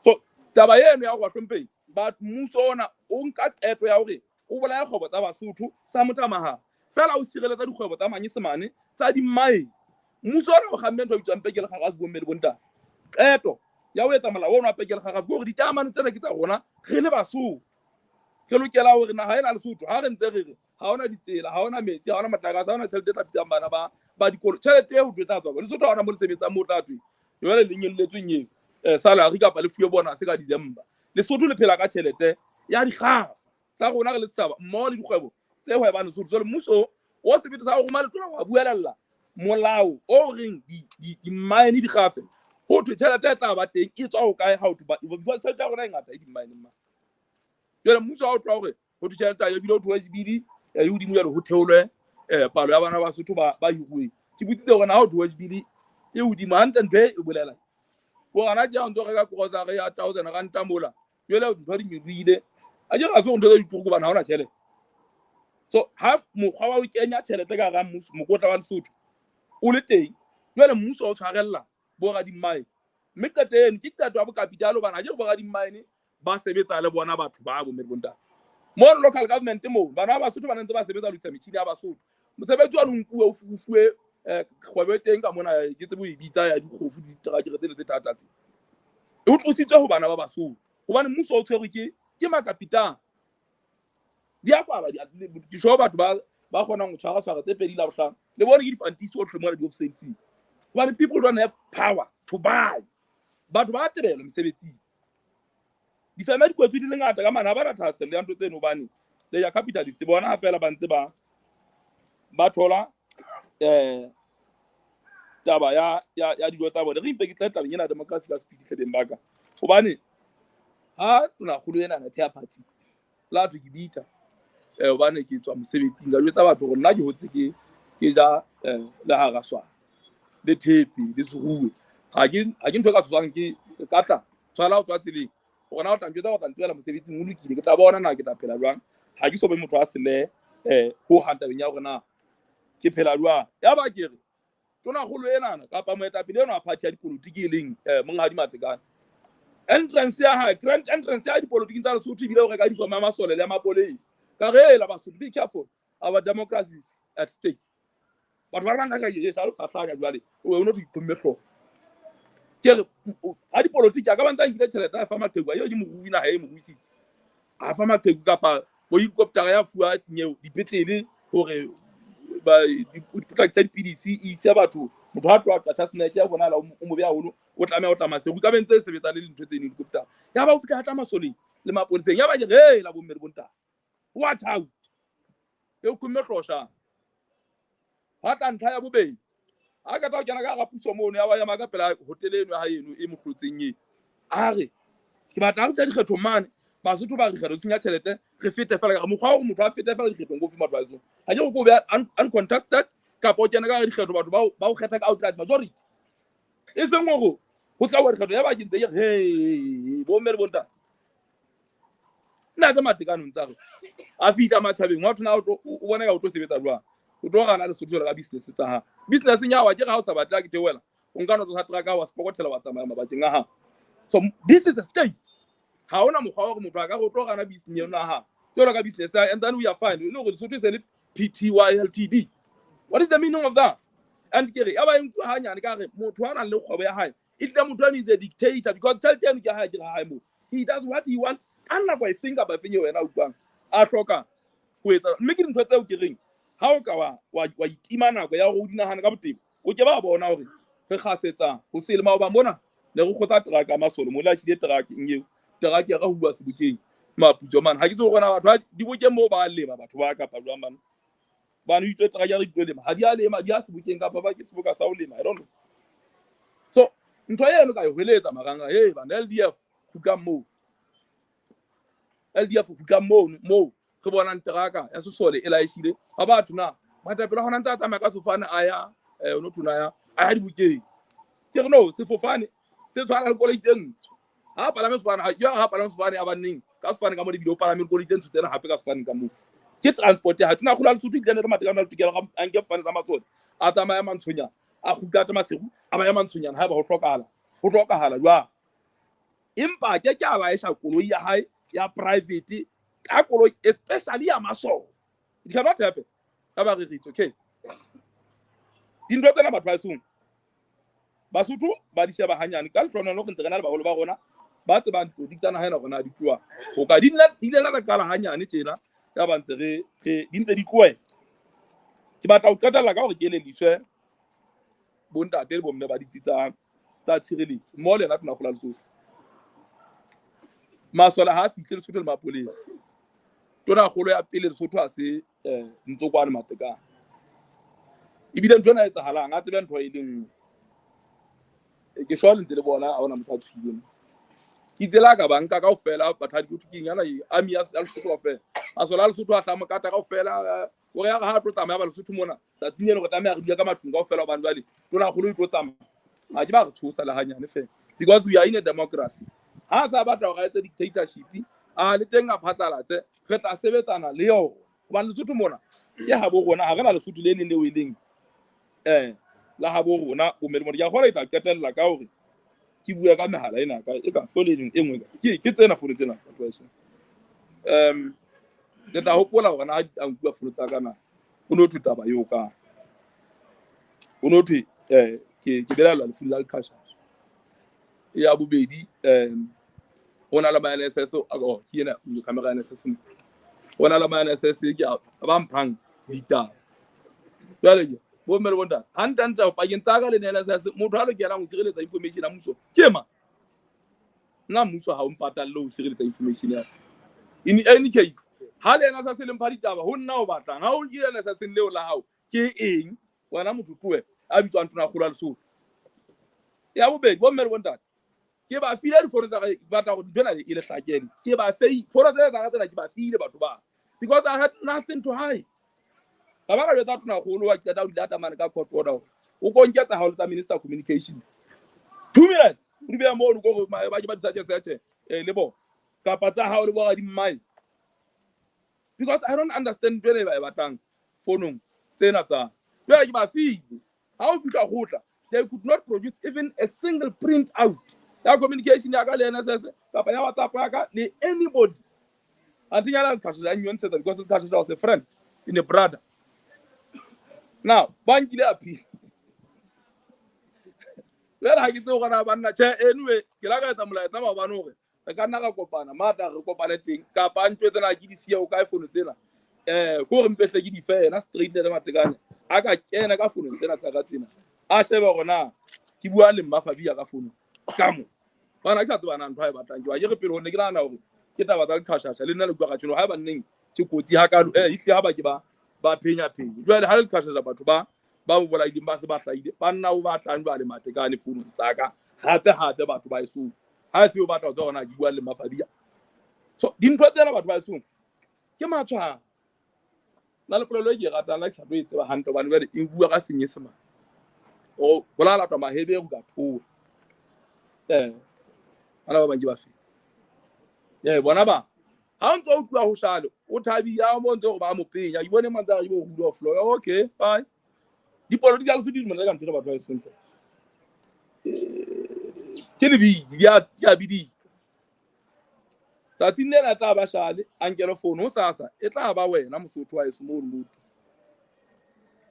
So taba eno ya hore bahlomphehi ba mmuso ona o nka qeto ya hore o bolaya kgwebo tsa Basotho tsa motamaha fela, o sireletsa dikgwebo tsa manyesemane tsa dimmae. Mmuso ona o kgamme ntho e bitswang pekele garafe bomme le bontate. Qeto ya ho etsa molao ona wa pekele garafe ke hore ditaemane tsena ke tsa rona re le Basotho. Re lokela hore naha ena Lesotho ha re ntse re re ha hona ditsela, ha hona metsi, ha hona motlakase, ha hona tjhelete e tla bitsang bana ba dikolo, tjhelete eo ho tla tswa Lesotho ha hona mo le sebetsang mo tla thwe jwale le nyolletsweng eo salary kapa le fuwe bonus ka December. Lesotho le phela ka tjhelete ya dikgafa tsa rona re le setjhaba mmoho le dikgwebo tse hwebang Lesotho. Jwale mmuso o sebete sa ho roma letona wa buelella molao o reng dimmaene di kgafe, ho thwe tjhelete e tla ba teng e tswa ho kae? Ha ho thwe because tjhelete ya rona e ngata e dimmaeneng mane. Jwale mmuso ha o tloha hore ho thwe tjhelete ya ebile ho thwe ebile e hodimo, jwale ho theolwe palo ya bana ba Basotho ba hiruweng. Ke botsitse hore na ha ho thwe ebile e hodimo hantle ntho e bolela hore hana tje ha o ntso reka grocery ya 1000 ranta mola, jwale ntho di nyolohile. A ke ga se ntho tse dituru hobane ha hona tjhelete. So ha mokgwa wa ho kenya tjhelete ka hara mmuso mokotla wa Lesotho o le teng, jwale mmuso o tshwarella bo radimmaene, mme qeto eno ke qeto ya bokapitale hobane ha ke re bo radimmaene ba sebetsa le bona batho ba bo mme le bontate mo local government moo bana ba Basotho ba ntse ba sebetsa lokisa metjhini ya Basotho. Mosebetsi wa nkuwe o fuwe kgwebo e teng ka mona ke tsebe ho e bitsa ya dikgofu diterakere tsena tse thata tse e tlositswe ho bana ba Basotho hobane mmuso o tshwerwe ke makapitale. Di a kwalwa, ke sure batho ba kgonang ho tshwara tshwara tse pedi la bohlano le bone ke difantisi otlhe mona di-ofiseng hobane people don't have power to buy. Batho ba tebelwa mesebetsing, difeme di kwetswe di le ngata ka mane, ha ba na thahasello ya ntho tseno hobane they are capitalist. Bona ha fela ba ntse ba thola taba ya dijo tsa bona. Re impe ke tle tabeng ena democracy ka speed tlebeng ba ka, hobane ha tonakgolo ena na theha party la thwe ke bitha hobane ke tswa mosebetsing, ka jwetsa batho hore nna ke hotse ke ja le haraswana le thepe le seruwe, ha ke ntho e ka tshosang ke ka tla tshwala ho tswa tseleng hore na o tla njwetsa o tla ntlohela mosebetsing o lokile, ke tla bona na ke tla phela jwang. Ha ke so be motho a sele ho hang tabeng ya hore na ke phela jwang. Ya ba ke re tonakgolo enana kapa moetapele enwa wa party ya dipolotiki e leng Monghadi Matekane, entrance ya hae, grand entrance ya dipolotiking tsa Lesotho ebile o reka difomo ya masole le ya mapolesa. Ka re la Basotho, be careful, our democracy is at stake. Batho ba bang ka ke sa sa hlaka jwale o no itlhomme hlooho. Ke re ha dipolotiki a ka ba ntse a nkile tjhelete a fa maqheku, eo ke morui naha e mo ruisitse. A fa maqheku kapa bo helicopter ya fuwa nyeo dipetlele hore ba di potlakisa dipidisi e ise batho. Motho ha tloha Qacha's Nek ya bonahala o mobe haholo, o tlameha ho tla Maseru ka be ntse e sebetsa le dintho tse helicopter. Ya ba o fihla tla masoleng le mapoleseng, ya ba ke re la bomme le bontate. Watch out. E khumme hlosha. Ha tla ntlha ya bobedi. Ha ka tla kena ka hara puso mono, ya ba ema ka pela hotele eno ya hae eno e mo hlotseng e. A re ke batla re tsa dikgetho mane, Basotho ba re dikgetho tsenya tjhelete, re fete fela ka mokgwa wa hore motho a fete fela dikgethong go batho ba so. Ha ke go be uncontested kapa o kena ka dikgetho batho ba o kgetha ka outright majority. E seng hore ho ska wa dikgetho ya ba ke ntse ke re he bo mme le bontate. Nna ke Matekane ntse re a fihla matjhabeng wa thona o bona ka o tlo sebetsa jwang. O tlo gana Lesotho jwalo ka business tsa hao. Business ya hao ke re ha o sa batle ke theohela, o nka no tlosa truck wa spokothela wa tsamaya mabakeng a hao. So this is a state. Ha hona mokgwa wa hore motho a ka re o tlo gana business ya hao. Jwalo ka business ya, and then we are fine. Le hore Lesotho e se le PTY LTD. What is the meaning of that? And ke re ya ba e nkuwa hanyane ka re motho a nang le kgwebo ya hae, e tlile motho a is a dictator because tjhelete eno ke ya hae, ke hae moo. He does what he wants. Ka nako e feng kapa feng eo wena utlwang a hloka ho etsa. Mme ke dintho tseo ke reng ha o ka wa itima nako ya hore o di nahane ka botebo, o ke ba bona hore re kgasetsa ho sele maoba mona ne re kgotsa teraka masole mo le a shile teraka eo teraka ya ka huwa sebokeng maputso man. Ha ke tsebe hore na batho ba dibokeng moo ba lema batho ba kapa jwang bana bana itse teraka ya re ditlo lema ha di a lema di a sebokeng kapa ba ke seboka sa ho lema, I don't know. So ntho eno ka e hweletsa maranga, hey bana LDF kgutlang moo, LDF kgutlang moo moo re bonang teraka ya sesole e laeshile ba batho na moetapele wa hona ntse a tsamaya ka sefofane a ya no thona ya a ya dibokeng. Ke re no sefofane se tshwana le koloi tse ntsho, ha palame sefofane ha ya ha palame sefofane ya banneng ka sefofane ka mo lebile o palame koloi tse ntsho tsena hape ka sefofane ka moo ke transport ya tuna kgola Lesotho ke le Matekane le tokelo ga a nke fofane tsa matsole a tsamaya mantshonyana a kgutla ta Maseru a ba ya mantshonyana ha ba ho hlokahala ho hlokahala jwang. Empa ke a laesha koloi ya hae ya private ka koloi especially ya masole. It cannot happen. Ka ba re re okay. Dintho tsena batho ba esong Basotho ba di sheba hanyane ka lehlohonolo re ntse re na le baholo ba rona ba tsebang di tsa naha ena rona di tloha ho ka di nna di ile la qala hanyane tjena ya ba ntse re di ntse di tloha. Ke batla ho qetella ka hore ke elelliswe bontate le bomme ba ditsi tsa tshireletso mmoho le yena Tonakgolo ya Lesotho. Masole ha a fihle Lesotho le mapolesa. Tonakgolo ya pele Lesotho ha se Ntsokwane Matekane. Ebile ntho ena e etsahalang a tsebe ntho e le nngwe. Ke sure le ntse le bona ha hona motho a tshohileng. Ke itse la ka ba nka kaofela batho ha di keng yana army ya Lesotho kaofela. Masole a Lesotho a hlaha mokata kaofela o re ya ha tlo tsamaya ba Lesotho mona tsatsing leno re tlameha re dula ka matlung kaofela hobane jwale Tonakgolo e tlo tsamaya. Ha ke ba re tshosa le hanyane fela because we are in a democracy. Ha sa batla hore a etse dictatorship a le teng a phatlalatse re tla sebetsana le yona hobane Lesotho mona ke habo rona, ha re na Lesotho le leng leo e leng la habo rona bomme le mona. Ke a kgolwa ke tla qetella ka hore ke bua ka mehala ena ka e ka fono e nngwe ke tsena fono tsena batho ba heso. Le tla hopola hore na a nkuwa fono tsa ka na ho no thwe taba eo ka ho no thwe ke belaellwa lefung la leqhasha. Ya bobedi ho na le ma NSS oh ke ena camera NSS ho na le ma NSS ke a ba mphang ditaba. Jwale ke bo mme le bontate hantle hantle pakeng tsa ka le NSS motho a lokelang ho sireletsa information ya mmuso ke mang? Nna mmuso ha o mpatalle ho sireletsa information ya ka. In any case ha le NSS le mpha ditaba ho nna o batlang ha o nkile NSS leo la hao ke eng wena motho tloe a bitswang Tonakgolo ya Lesotho. Ya bobedi bo mme le bontate ke ba file difono tsa ka batla hore ntho ena e le hlakele. Ke ba fei fono tsena tsa ka tsena ke ba file batho ba because I had nothing to hide. Ka ba ka jwetsa Tonakgolo wa qeta ho di lata mane ka court order hore o ko nketsa hao le tsa Minister of Communications. 2 minutes o di beha mono ko ba ke ba di search le bona kapa tsa hao le bo radimmae. Because I don't understand ntho ena e ba e batlang fonong tsena tsa. Jwale ke ba file. Ha o fihla kgotla they could not produce even a single print out ya communication ya ka le NSS kapa ya WhatsApp ya ka le anybody. Antinyana Leqhasha ya nnyontshetsa because Leqhasha was a friend in a brother. Now ba nkile appeal. Jwale ha ke tsebe hore na banna, tjhe, anyway, ke la ka etsa molaetsa maobane hore re ka nna ra kopana mata, re kopane teng, kapa ntho tsena ke di siya o kae fono tsena, ke hore mpehle ke di fe yena straight le Matekane, a ka kena ka fonong tsena tsa ka tsena, a shebe hore na ke bua le Mmafabi ka fono ka mo bana. Ke sa tseba na ntho a e batlang ke wa ke re pele ho ne ke nahana hore ke taba tsa leqhashasha le nna le bua ka tjeno. Ha ba nneng ke kotsi hakalo, ehlile ha ba ke ba phenya phenya jwale ha le leqhashasha, batho ba bolaileng ba se ba hlahile, banna o batlang jwale Matekane founong tsa ka hape hape, batho ba esong ha se o batla ho tswa hona ke bua le Mafabia. So dintho tsena, batho ba esong, ke matshwao nna le polelo e ke e ratang la ke sa tlo e tseba hantle, hobane jwale e bua ka Senyesemane o ho la latwa Maheberu ka thola bana ba bang ke ba fe bona ba ha o ntso o utlwa ho shale o thabile ha mo ntse hore ba mo penya ke bone mantse a ke bo rule of law. Okay, fine. Dipolotiki tsa Lesotho di dumela ka ntho tsa batho ba esong ke lebidi di a bidika. Tsatsing lena tla ba shale a nkele fono ho sasa, e tla ba wena Mosotho wa eso mono moto,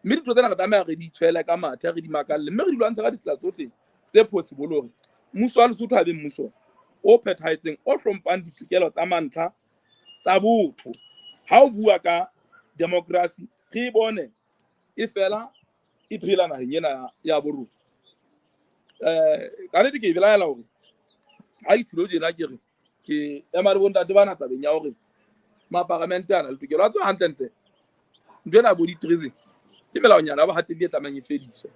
mme dintho tsena re tlameha re di tshwele ka mathe, re di makalle, mme re di lwantshe ka ditsela tsohle tse possible hore mmuso wa Lesotho ha be mmuso o phethahetseng, o hlomphang ditokelo tsa mantlha tsa botho. Ha o bua ka democracy, re e bone e fela e phela naheng ena ya borona. Ka nnete ke e belaela hore ha ke tjhulo tjena, ke re ke ema le bontate bana tabeng ya hore maparamente ana le tokelo a tswa hantlentle. Ntho ena bo di-treason ke melaonyana ya bohatelli e tlamehang e fediswe.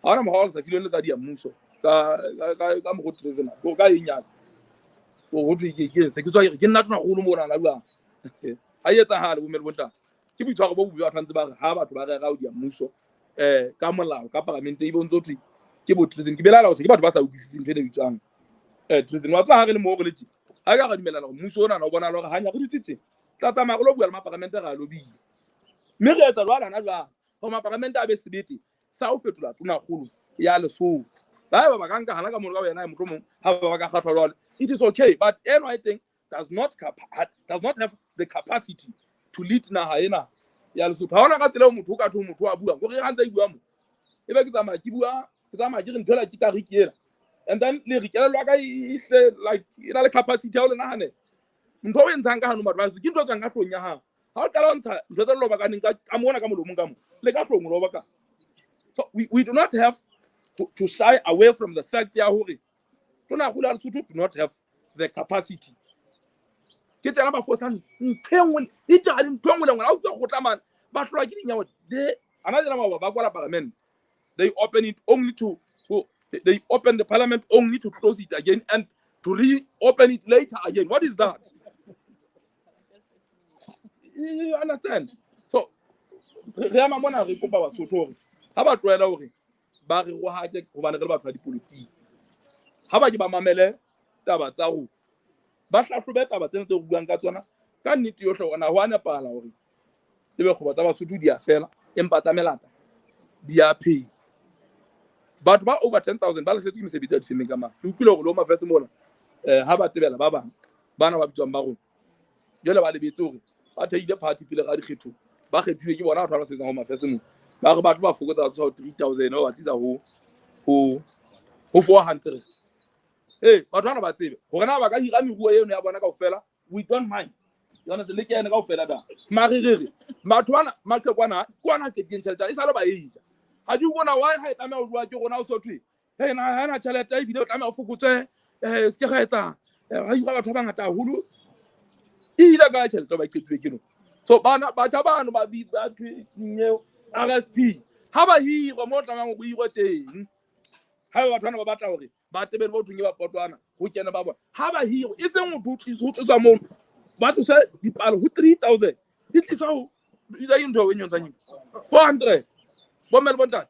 Ha hona mokgwa wa le sa filweng le tsa dia mmuso ka mokgwa treason ko ka eng yaka ho thwe ke se ke tswa ke nna tonakgolo mona na jwang ha e etsahale. Bomme le bontate, ke boitshwaro bo bobe. Batho ba ntse ba re ha batho ba rera ho dia mmuso ka molao ka paramente, e bontse ho thwe ke bo treason. Ke belaela hore ke batho ba sa utlwisiseng ntho ena e bitswang treason. Wa tseba, ha re le moo re le tje, ha ka ra dumellana hore mmuso ona o bonahala hore hanya re dutse tje, tla tsamaya re lo bua le maparamente, re a lobile, mme re etsa jwalo hana jwale hore maparamente a be sebete sa ho fetola tonakgolo ya Lesotho. Ba ba ka nka hana ka mono ka wena mohlomong ha ba ka kgathwa jwalo, it is okay, but enwa e teng does not have the capacity to lead naha ena ya Lesotho. Ha hona ka tsela eo motho o ka thong motho a buang kore ha ntse a bua mo, ebe ke tsamaya ke bua, ke tsamaya ke re ntho ela ke kariki ena, and then le re kelello ya ka e hle like e na le capacity ya ho le nahanela ntho o e ntshang ka hanong. Batho ba ke ntho e tswang ka hlong ya hao. Ha o qala ho ntsha ntho tse lobakaneng ka mona ka molomong ka mo le ka hlong o lobaka. So we do not have to shy away from the fact ya hore tonakgolo ya Lesotho do not have the capacity. Ke tsena ba fosang ntho e nngwe e tjale, ntho e nngwe le nngwe. Ha utlwa kgotla mane ba hlolwa ke dinyawo de ana jena ba kwala parliament. They open the parliament only to close it again and to reopen it later again. What is that? You understand? So re ama mona, re kopa Basotho hore ha ba tlohela hore ba re rohake hobane re le batho ba dipolitiki. Ha ba ke ba mamele taba tsa rona, ba hlahlobe taba tsena tse re buang ka tsona ka nnete yohle, hore na ho a nepahala hore ebe kgoba tsa Basotho di a fela empa tsa melata di a phela. Batho ba over 10,000 ba lahletswe ke mesebetsi ya difemeng ka mane. Ke utlwile hore le ho mafese mona ha ba tebela ba bang bana ba bitswang ba rona, jwale ba lebetse hore ba thehile party pele ga dikgetho, ba kgethuwe ke bona batho ba ba sebetsang ho mafese moo, ba re batho ba fokotsa ba tlosa ho 3000 ba ba tlisa ho 400. Ee, batho bana ba tsebe hore na ba ka hira meruo eno ya bona kaofela. We don't mind yona le kene kaofela da mare re re batho bana maqhekwana ke ona qetileng tjhelete e sale ba e ja. Ha di bona why ha e tlameha ho jowa ke rona o so thwe hey na ha na tjhelete ebile o tlameha o fokotse se ke ga etsa ga hira batho ba bangata haholo, e ile ka tjhelete ba qetuwe ke no. So bana batjha bano ba bitsa thwe nyeo RSP, ha ba hirwa mo tlamehang ho hirwe teng. Ha batho bana ba batla hore ba tebele bo thweng ke ba potwana ho kena ba bona, ha ba hirwe, e seng ho tliswa mono, ba tlose dipalo ho 3000 di tliswa ho bitsa ke ntho e nyontshang 400. Bomme le bontate,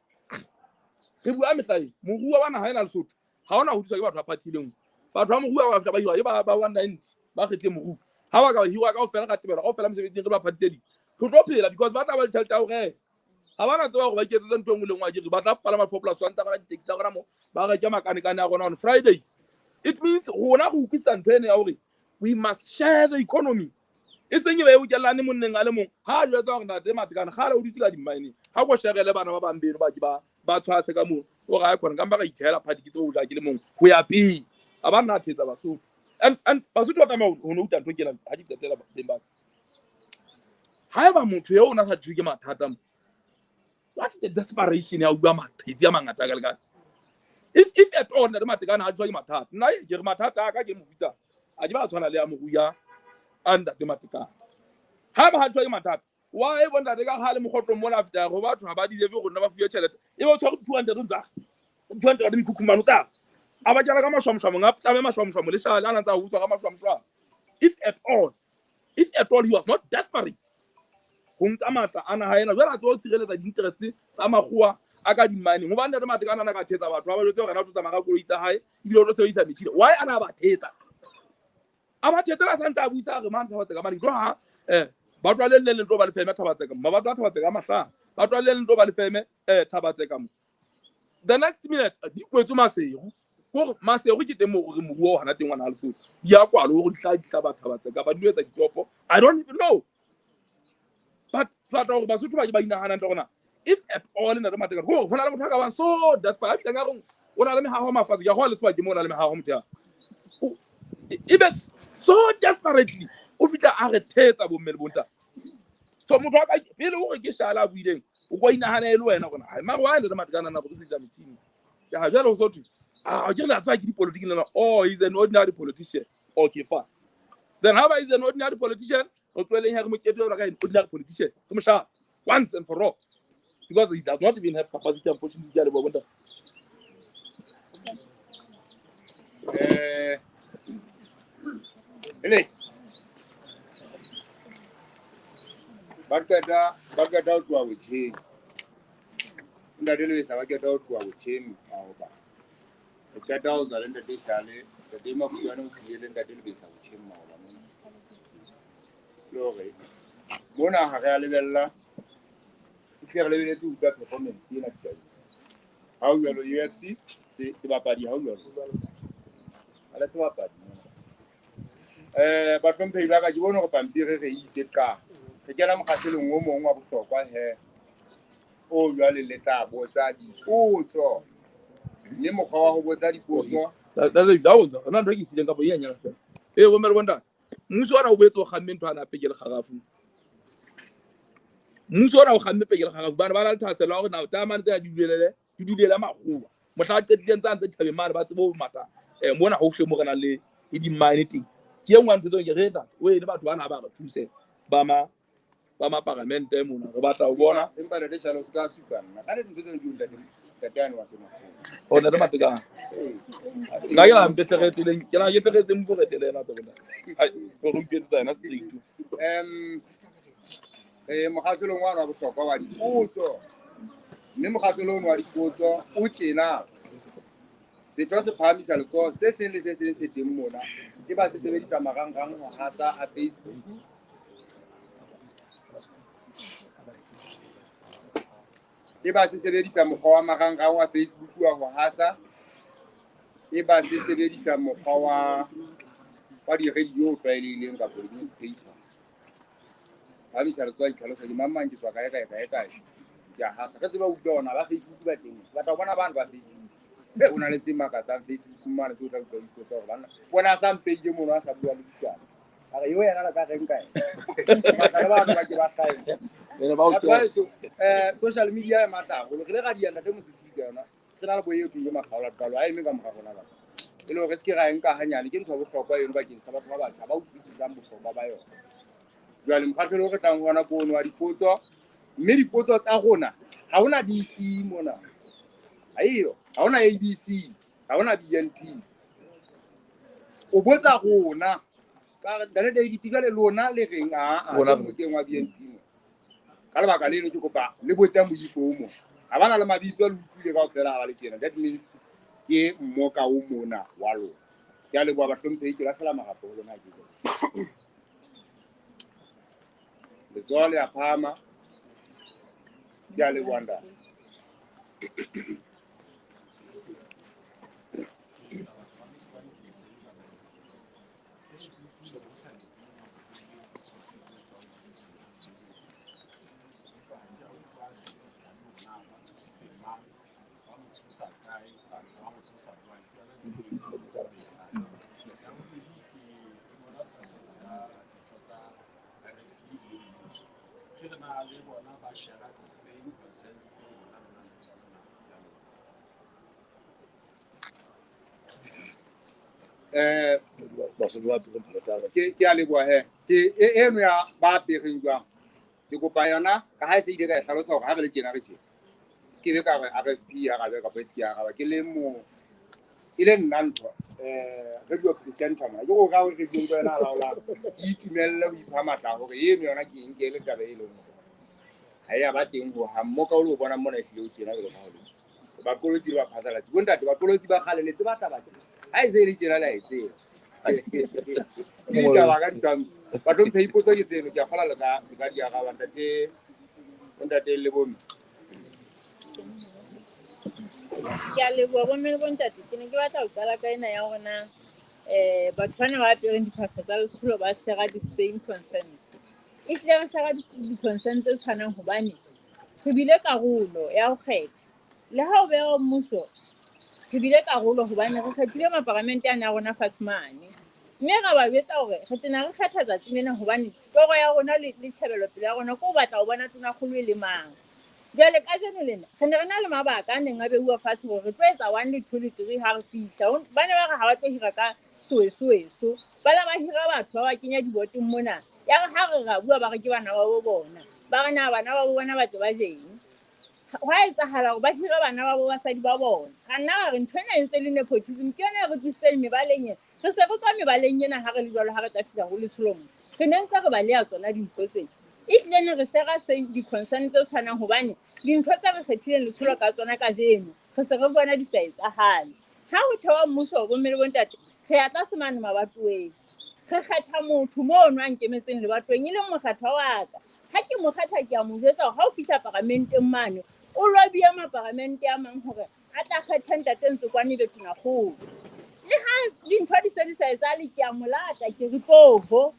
re bua mehla e moruo wa naha ena Lesotho ha ona ho thuswa ke batho ba party le nngwe. Batho ba moruo ba fihla ba hirwa ke ba 190 ba kgethile moruo. Ha ba ka ba hirwa kaofela ka tebelo kaofela mesebetsing re ba party tse ding, re tlo phela because ba tla ba le tjhelete ya ho reka. Ha ba na tseba hore ba iketsetse ntho e nngwe le nngwe akere ba tla palama 4+1 tsa rona, di-taxi tsa rona mo ba reke makanekane a rona on Fridays. It means rona re utlwisisa ntho ena ya hore we must share the economy. E seng e be e bokellane monneng a le mong. Ha a jwetsa hore ntate Matekane kgale o dutse ka dimmaeneng. Ha ko sherele bana ba bang beno ba ke ba tshwase ka moo. O re ha khona ka mpa ka ithehela party ke tsebe ho ja ke le mong ho ya pele. A ba nna a thetsa Basotho. And Basotho ba tlameha ho nouta ntho kena ha ke qetela beng ba. Haeba motho eo o na sa tjwe ke mathata mo. What's the desperation ya bua mathetsi a mangata ka lekana? If at all ntate Matekane ha jwa ke mathata. Nna ke re mathata a ka ke mofuta. A ke ba tshwana le ya moruya a ntate Matekane. Ha ba ha jwa ke mathata. Why bo ntate ka hale mokgotlong mona a feta go batho ha ba deserve go nna ba fuwe tjhelete. E ba o tshware 200 tsa. 200 rand mekhukhumano tsa. A ba kena ka mashwamshwamo, a tlabe mashwamshwamo le shale a ntsa utswa ka mashwamshwamo. If at all he was not desperate ho nka matla a naha ena, jwale a tswa ho tshireletsa di-interest tsa makgowa a ka di-mining. Hobane ntate Matekane a na ka thetsa batho ba ba jwetse hore yena o tlo tsamaya ka koloi tsa hae ebile o tlo sebedisa metjhini. Why a na ba thetsa? A ba thetsela sa ntse a buisa re mang Thabatseka mane tlo ha ba tloha le leng tlo ba lefeme Thabatseka mo, ba tloha Thabatseka mahlano, ba tloha le leng tlo ba lefeme Thabatseka mo. The next minute di kwetswe Maseru. Kore Maseru ke teng moo re moruo hona teng ngwana Lesotho. Di a kwalo hore di tla ba Thabatseka ba di etsa ditopo. I don't even know. But hore Basotho ba ke ba inahanang hore na if at all ntate Matekane hore ho na le motho a ka bang so desperate a bileng a reng o na le mehaho mafatshe ke a ho le sebakeng moo o na le mehaho motho ya. Ebe so desperately o fihla a re thetsa bomme le bontate. So motho a ka pele hore ke shala a buileng o kwa inahana e le wena hore hai mara wa ntate Matekane na go se metjhini. Ke ha jwale o so thwe ah ke re la tswa ke dipolitiki nna. Oh, he's an ordinary politician. Okay, fine. Then how about he's an ordinary politician? O tlohele hore mokete wa ka ordinary politician. Ke mosha once and for all. Because he does not even have capacity, unfortunately, ke a leboha bontate. Ele. Ba qeta ho tloha botjheng. Ntate Lebesa ba qeta ho tloha botjheng maoba. Re qeta ho tswa le ntate Hlale, ntate Makhutshwane o tlile le ntate Lebesa botjheng maoba mona. Le hore mona ha re a lebella, ehlile re lebeletse ho utlwa performance ena ditabeng. Ha ho jwalo UFC sebapadi ha ho jwalo. Ha le sebapadi mona. Bahlomphehi ba ka ke bone hore pampiri re itse qa. Re kena mokgahlelong o mong wa bohlokwa he. O jwale le tla botsa dipotso. Mme mokgwa wa ho botsa dipotso. La botsa, nna ntho e ke sileng kapa e nyane fela. Eh bomme le bontate. Mmuso ona o boetse o kgamme ntho ana peke le kgarafu. Mmuso ona o kgamme peke le kgarafu. Bana ba na le thahasello ya hore na taemane tsena di dulele, di dulele makgowa. Mohla a qetileng tsa ntse dithabeng mane ba tsebe ho matha. Mona hohle mo re nang le di-mine teng. Ke e nngwe ya ntho tseo ke re ntate, o ene batho bana ba re thuse ba ma paramente mona re batla ho bona. Empa ntate Shalo se ka supa nna. Ka nnete ntho tseno di ntate, ntate yane wa tsena. O ntate Matekane. Nna ke la mpetleletseng, ke la ke tleletseng mo retele ena tsa bona. Ai, o re utlwetse yena straight. Mokgahlelong wa rona wa bohlokwa wa dipotso. Mme mokgahlelong wa dipotso o tjena. Setho se phahamisa letsoho se seng le se seng se teng mona. Ke ba se sebedisa marangrang ho hasa a Facebook. E ba se sebedisa mokgwa wa marangrang wa Facebook wa ho hasa. E ba se sebedisa mokgwa wa di-radio o tlwaelehileng kapa di-newspaper. Phahamisa letsoho itlhalosa ke mang mang ke tswa kae kae kae kae. Ke a hasa. Re tseba utlwa ona ba Facebook ba teng. Batla ho bona bana ba Facebook. O na le tse makatsang Facebook mane tse o tla utlwa dipotso hore banna bona a sa mpeile mono a sa bua le ditaba. A re eo yena le ka reng kae? Batla le batho ba ke ba hlahe. Ene ba o Batho ba heso, social media e matla haholo. Re le ra di ntate Mosisi ka yona. Re na le bo eo ke makgaola qalo a eme ka mora rona ba. E le hore se ke ra e nka hanyane ke ntho ya bohlokwa eno bakeng sa batho ba batjha ba utlwisisang bohlokwa ba yona. Jwale mokgahlelo o re tlang ho ona ke ono wa dipotso. Mme dipotso tsa rona ha hona BC mona. Aiyo, ha hona ABC, ha hona BNP. O botsa rona. Ka re Ntate David jwale lona le reng a Rona se mokeng wa BNP mo. Ka lebaka leno ke kopa le botse moifo o mo. Ha bana le mabitso le utlwile kaofela ha ba le tjena. That means ke mmoka o mona wa lona. Ke a leboha bahlomphehi, ke lahlela marapo ho lona ke. Letsoho le a phahama. Ke a leboha ntate. Na le bona ba share the same concerns tse rona re nang le tsona na? Ke a leboha. Basotho ba apereng phahlo tsa Ke a leboha he. Ke eno ya ba apereng jwang. Ke kopa yona ka ha e se ile ka e hlalosa hore ha re le tjena re tjena. Se ke be ka re RFP ya arabe kapa e se ke ya araba. Ke le mo e le nna ntho radio presenter mona. Ke hore ha o radio ka yona a laolang. Ke itumelle ho ipha matla hore eno yona ke e nke e le taba e leng hore ha e a ba teng hohang. Mo ka o lo bonang mona ehlile o tjena jwalo ka ha o le. Baqolotsi le baphatlalatsi. Bontate baqolotsi ba kgale le tseba taba tse. Ha e se e le tjena le a e tseba. Ke ditaba ka ditshwantsho. Bahlomphehi potso ke tseno, ke a kgolwa le ka di araba ntate, bontate le bomme. Ke a leboha bomme le bontate. Ke ne ke batla ho qala ka ena ya hore na batho bana ba apereng diphahlo tsa letsholo ba share the same concerns. Ehlile re share di-concern tse tshwanang hobane re bile karolo ya ho kgetha. Le ha o beha mmuso, re bile karolo hobane re kgethile maparamente ana a rona fatshe mane. Mme ra ba jwetsa hore re tena re kgetha tsatsing lena hobane toro ya rona le tjhebelopele ya rona ke ho batla ho bona tonakgolo e le mang. Jwale kajeno lena re ne re na le mabaka a neng a beuwa fatshe hore re tlo etsa 1 le 2 le 3 ha re fihla. Ba ne ba re ha ba tlo hira ka soesoeso. Ba la ba hira batho ba ba kenya diboteng mona. Ya re ha re ra bua ba re ke bana ba bo bona. Ba re na bana ba bo bona ba tle ba jeng. Hwa etsahala hore ba hira bana ba bo basadi ba bona. Ra nna ra re ntho ena e ntse le nepotism, ke yona e re tlisitseng mebaleng ena. Re se re tswa mebaleng ena ha re le jwalo ha re tla fihla ho letsholo mona. Re ne ntse re ba leya tsona dintho tsena. Ehlile ne re share same di-concern tse tshwanang hobane dintho tse re kgethileng letsholo ka tsona kajeno re se re bona di sa etsahale. Ha ho thewa mmuso bomme le bontate, re ya tlase mane mabatoweng. Re kgetha motho mono a nkemetseng lebatoweng e leng mokgatha wa ka. Ha ke mo kgetha ke a mo jwetsa hore ha o fihla paramenteng mane, o lobie maparamente a mang hore a tla kgetha ntate Ntsokoane ebe tonakgolo. Le ha dintho di se di sa etsahale ke a mo lata ke re tloho.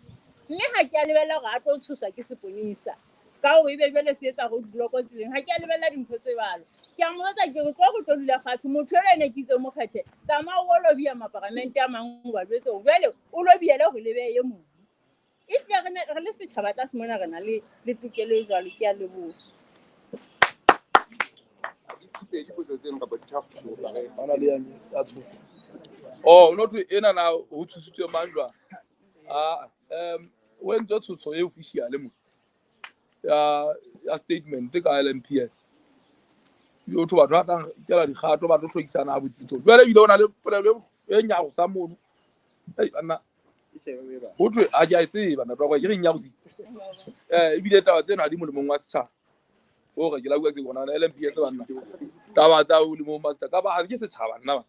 Mme ha ke a lebella hore a tlo tshoswa ke seponesa. Ka hore ebe jwale se etsa roadblock tseleng. Ha ke a lebella dintho tse jwalo. Ke a mo jwetsa ke re tlo re tlo dula fatshe. Motho enwa ne ke itse mo kgethe. Tsamaya o lobia maparamente a mang o ba jwetse hore jwale o lobiele hore le behe e mong. Ehlile re ne re le setjhaba tlase mona re na le tokelo e jwalo. Ke a leboha. Oh, no thwe ena na ho tshositswe mang jwang? O entse tshoso e official mo. Ya statement ka LMPS. Yo thwe batho ba tla nkela dikgato ba tlo hlwekisana ha botsitso. Jwale ebile o na le polelo e nyarosang mono. Ei banna. Ho thwe ha ke a e tseba ntate wa ka, ke re nyarositse. Ebile taba tsena ha di molemong wa setjhaba. Hore ke la bua ke bona LMPS banna. Taba tsa molemong wa setjhaba kapa ha ke setjhaba nna ba.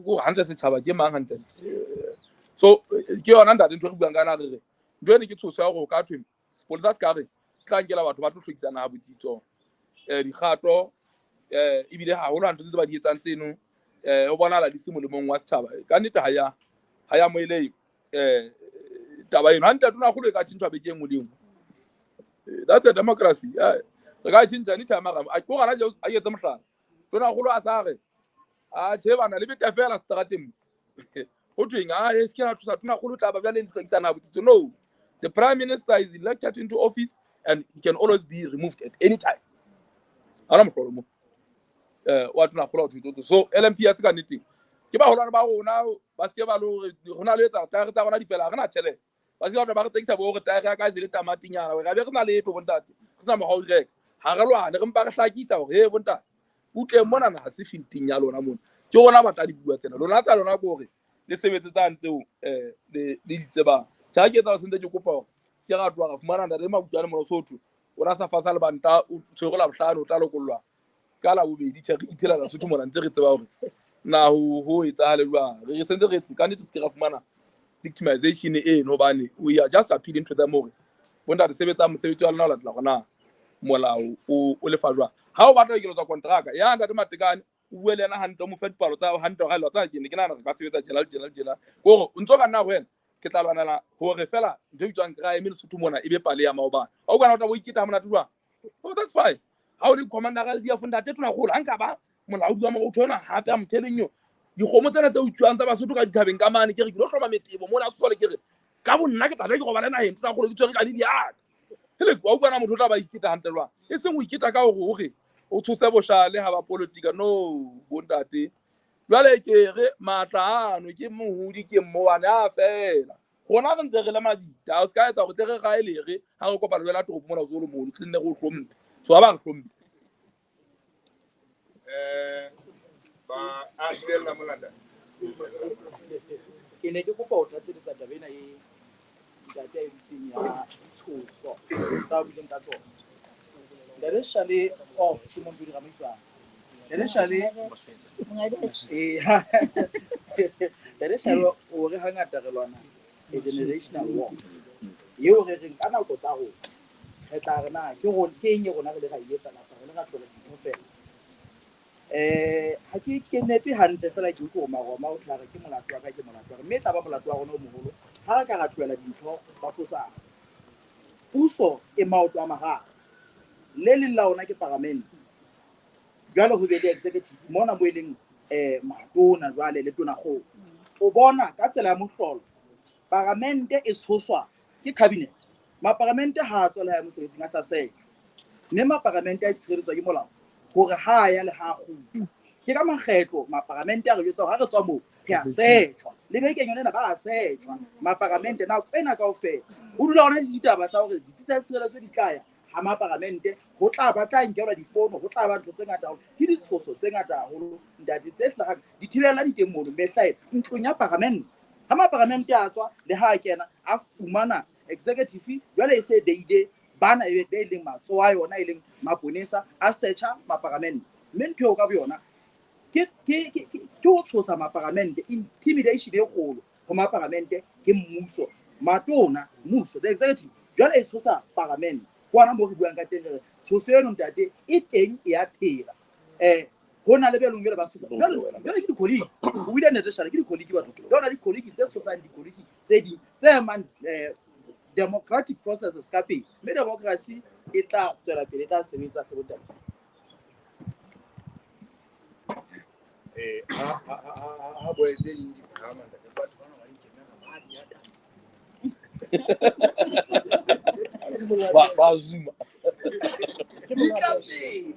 Ko hantle setjhaba ke mang hantle? So ke yona ntate ntho re buang ka yona re re. Ntho ene ke tshoso ya hore o ka thwe sepolesa se ka re se tla nkela batho ba tlo hlwekisana ha botsitso. Dikgato, ebile haholo ha ntho tse ba di etsang tseno, ho bonahala di se molemong wa setjhaba. Ka nnete ha ya moeleng, taba eno. Hantle tonakgolo e ka tjhentjhwa beke e nngwe le e nngwe. That's a democracy. Re ka tjhentjha anytime a re, a ke hore hana jwale a etse mohlala. Tonakgolo a sa re, a tjhe bana, le bete fela seterateng. Ho thweng? Ah, e se ke la thusa tonakgolo tla ba jwale le hlwekisana botsitso. No. The prime minister is elected into office and he can always be removed at any time. Ha hona mohlolo mo. Wa tonakgolo ha o thwe. So LMPS ka nnete ke baholwane ba rona ba se ke ba lo re rona le etsa taere tsa rona di fela, ha re na tjhelete. Ba se ke ba re tsekisa bo hore taere ya ka e le tamatinyana, hore re be re na letho bontate. Re sena mokgwa wa ho di reka. Ha re lwane, re mpa re hlakisa hore he bontate, utleng mona na ha se fifteen ya lona mona. Ke rona ba tla di bua tsena. Lona tsa lona ke hore le sebetse tsane tseo, le di tsebang. Tjhe, ha ke etsa sentse ke kopa hore se ra tloha ra fumana ntate Makutlwane mona Sotho. O na sa fasa lebanta, o tshwere Labohlano, o tla lokollwa ka Labobedi. Tjhe, re iphelela Sotho mona ntse re tseba hore na ho etsahale jwang. Re sentse re ka nnete se ke ra fumana victimization eno hobane we are just appealing to them hore bontate sebetsang mosebetsi wa lona ho latela hore na molao o lefa jwang. Ha o batla ho ekeletswa kontraka ya ntate Matekane, o bue le yena hantle, o mo fe dipalo tsa hao hantle hore ha e le wa tseba ke ne ke nahana re ka sebetsa tjena le tjena le tjena. Ke hore o ntso ka nna ho wena ke tla lwanela hore fela ntho e bitswang crime Lesotho mona e be pale ya maobane. Ha o kana o tla bo iketa ha monate jwang? Oh, that's fine. Ha o le commander ga LDF ntate Tonakgolo, ha nka ba molaodi wa mabotho ona hape a motheleng eo. Dikgomo tsena tse utswang tsa Basotho ka dithabeng ka mane, ke re ke lo hloma metebo mona sole, ke re ka bo nna ke tla tla ke robale naheng Tonakgolo, ke tshwere ka di diaka. Hele, wa utlwa na motho o tla ba iketa hantle jwang? E seng ho iketa ka hore o re o tshose boshale ha ba politika. No, bontate. Jwale ke re matla ano ke mohodi ke mmowane a fela. Rona re ntse re le madita, o se ka etsa hore tle re rae lere ha re kopana le wena toropo mona o se o le moholo, tle nne re o hlomphe. So ha ba re hlomphe. Ba a dumella molata. Ke ne ke kopa ho tlatseletsa taba ena e ntate a e dutseng ya tshoso tsa buileng ka tsona. Ntate Shale, oh, ke Mompedi Ramaipane. Ntate Shale, eh, Ntate Shale o re hangata re lwana a generational war. Eo re reng ka nako tsa rona re tla re na ke rona ke eng e rona re le ra e etsa kapa re le ra tlohela dintho fela. Ha ke ke nepe hantle fela ke utlwe hore Maroma o tla re ke molato wa ka, ke molato wa ka, mme e tla ba molato wa rona o moholo ha re ka ra tlohela dintho tsa fosana. Puso e maoto a mararo, le leng la ona ke paramente, jwale ho be le executive mona mo e leng matona jwale le tonakgolo. O bona ka tsela ya mohlolo paramente e tshoswa ke cabinet. Maparamente ha a tswa le ha ya mosebetsing a sa setjwa, mme maparamente a tshireletswa ke molao hore ha a ya le ha a kgutla. Ke ka makgetlo maparamente a re jwetsa hore ha re tswa moo re a setjwa, le bekeng yona ena ba a setjwa maparamente nako ena kaofela. Ho dula hona le ditaba tsa hore ditsi tsa tshireletso di tla ya ha maparamente, ho tla ba tla nkelwa difono, ho tla ba ntho tse ngata haholo. Ke ditshoso tse ngata haholo ntate tse hlahang, dithibela di teng mono mehla ena ntlong ya paramente. Ha maparamente a tswa le ha a kena a fumana executive jwale e se beile bana e be leng matsoho a yona e leng maponesa a searcha maparamente, mme ntho eo ka boyona ke ho tshosa maparamente, intimidation e kgolo ho maparamente ke mmuso, matona, mmuso, the executive jwale e tshosa paramente. Ke hona moo re buang ka teng re re tshoso eno ntate e teng e a phela. Ho na le be leng jwale ba tshosa jwale ke di-colleague, o buile nnete Shale, ke di-colleague batho, jwale na di-colleague tse tshosang di-colleague tse ding tse emang democratic processes ka pele, mme democracy e tla tswela pele, e tla sebetsa hle bontate. Ha boe tse ding di phahama, ntate, batho bana ba di kenela, ba di ata. Ba zuma. Di tla pele.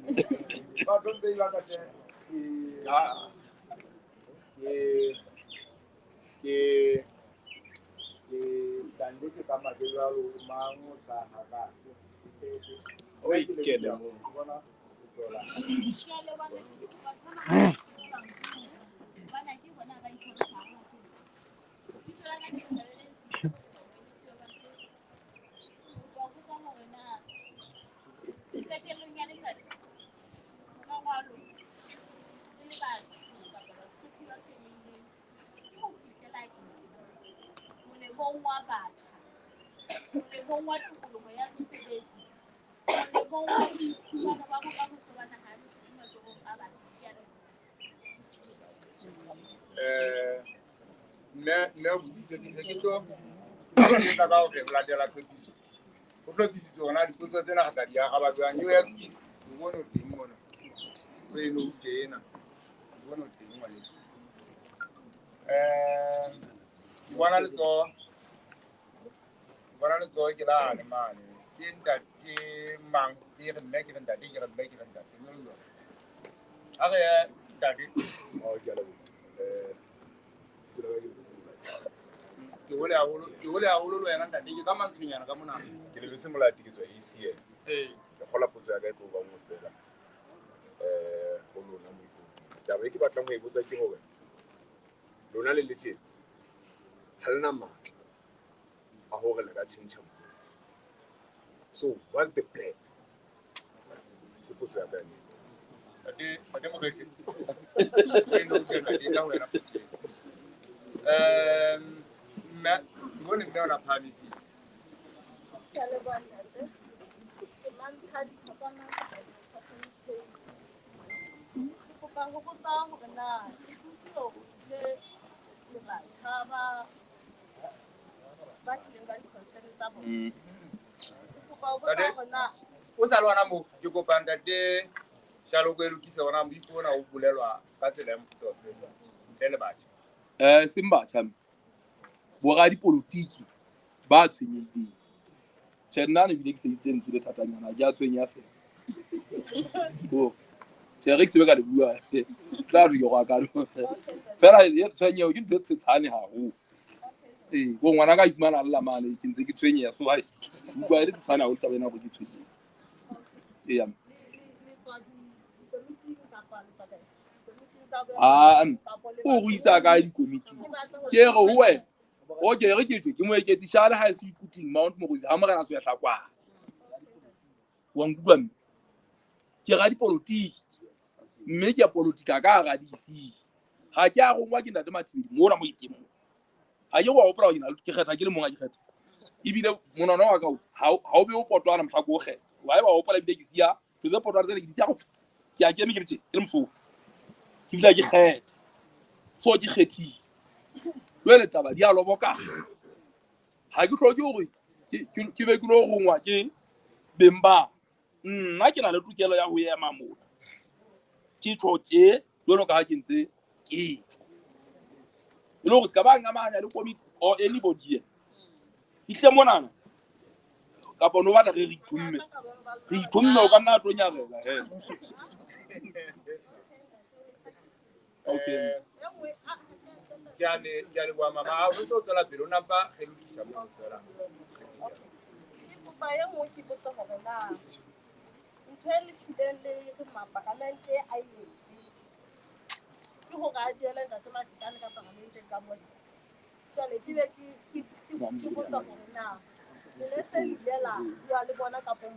Ba hlomphehi ba ka teng. Ke tande ke ka mabe jwalo, mang o hlaha ka. O ikele moo. Mme o botsitse ke se ke tlo ka ka hore ho latela tlhophiso. Ho hlophisitswe hona dipotso tsena re tla di araba jwang. UFC, o bone o teng mona. O eno o tena. O bone o teng ngwaneso. Ke bona letsoho. Ke bona letsoho ke lane mane. Ke ntate mang? Ke re mme, ke re ntate, ke re mme, ke re ntate. Jwalo jwalo. Ha re ye ntate. Oh, ke a leboha. Ke leboha ke Lebese Molati. Ke hole haholo, ke hole haholo le wena ntate, ke ka mantshonyana ka mona. Ke Lebese Molati, ke tswa ACN. Ke kgola potso ya ka e tlo ba nngwe fela. Ho lona moifo. Taba e ke batlang ho e botsa ke hore lona le le tjena ha le na matla a hore le ka tjhentjha mmuso. So what's the plan? Ke potso ya ka eo. Ntate, ntate Mokgehle. Ke no tjena, ke tla ho wena potso eo. Mme, ke bone mme o na phahamisitse. Ke a leboha ntate. Ke Mantshadi Phapana, ke kopa ho botsa hore na ke utlwile hore o ile le batjha ba tlileng ka di-concern tsa bona. Ke kopa ho botsa Ntate, hore na o sa le hona moo, ke kopa ntate Shaloko e lokise hona moifo ona o bolelwa ka tsela ya mofuta ofe ntle le batjha. Seng batjha, mme. Boradipolotiki ba tshwenyehileng. Tjhe, nna ne bile ke se itse lentswe le thatanyana, ke a tshwenya fela. Tjhe, re ke se be ka le bua. Tla re ke go akalo. Fela e tshwenyeho ke ntho e tshetshane haholo. Ee, ko ngwana ka ifumana a lla mane, ke ntse ke tshwenyeha. So hai, utlwa e le tshetshane haholo taba ena hore ke tshwenyehe. Eya. Ah, o go isa kae dikomiting? Ke re ho wena. Okay, re ke tjho, ke moeketsi Shale ha e se ikuting Mount Mogosi ha morena so ya hlakwa. Wa nkutlwa mme? Ke radipolotiki. Mme ke a politika ka hara DC. Ha ke a rongwa ke ntate Mathibedi mona mo iteng mo. Ha ke wa hopola hore ke kgetha ke le mong ha ke kgetha. Ebile monwana wa ka ha o be o potwana mohla ke o kgetha. Wa eba hopola ebile ke siya tse potwana tsena ke di siya go ke a keme ke le tje, ke le mosotho. Ke fihla ke kgetha. So ke kgethile. Jwale taba di a loboka. Ha ke hloke hore ke be ke lo rongwa ke beng ba. Nna ke na le tokelo ya ho ema mona. Ke tjho tje jwalo ka ha ke ntse ke tjho. E le hore se ka ba ngamahanya le komiti or anybody here. Ihle monana. Kapa no batla re re ithomme. Re ithomme o ka nna tlo nyarela he. Okay. Ke a leboha mama. O ntse o tswela pele, o nampa re lokisa moo fela. Ke kopa e nngwe ke botse hore na ntho e le hlileng le re mapalamente a e etse ke hore a diele ntate Matekane ka paramenteng ka mona. Jwale ke be ke botsa hore na le ne se le ile la bua le bona kapo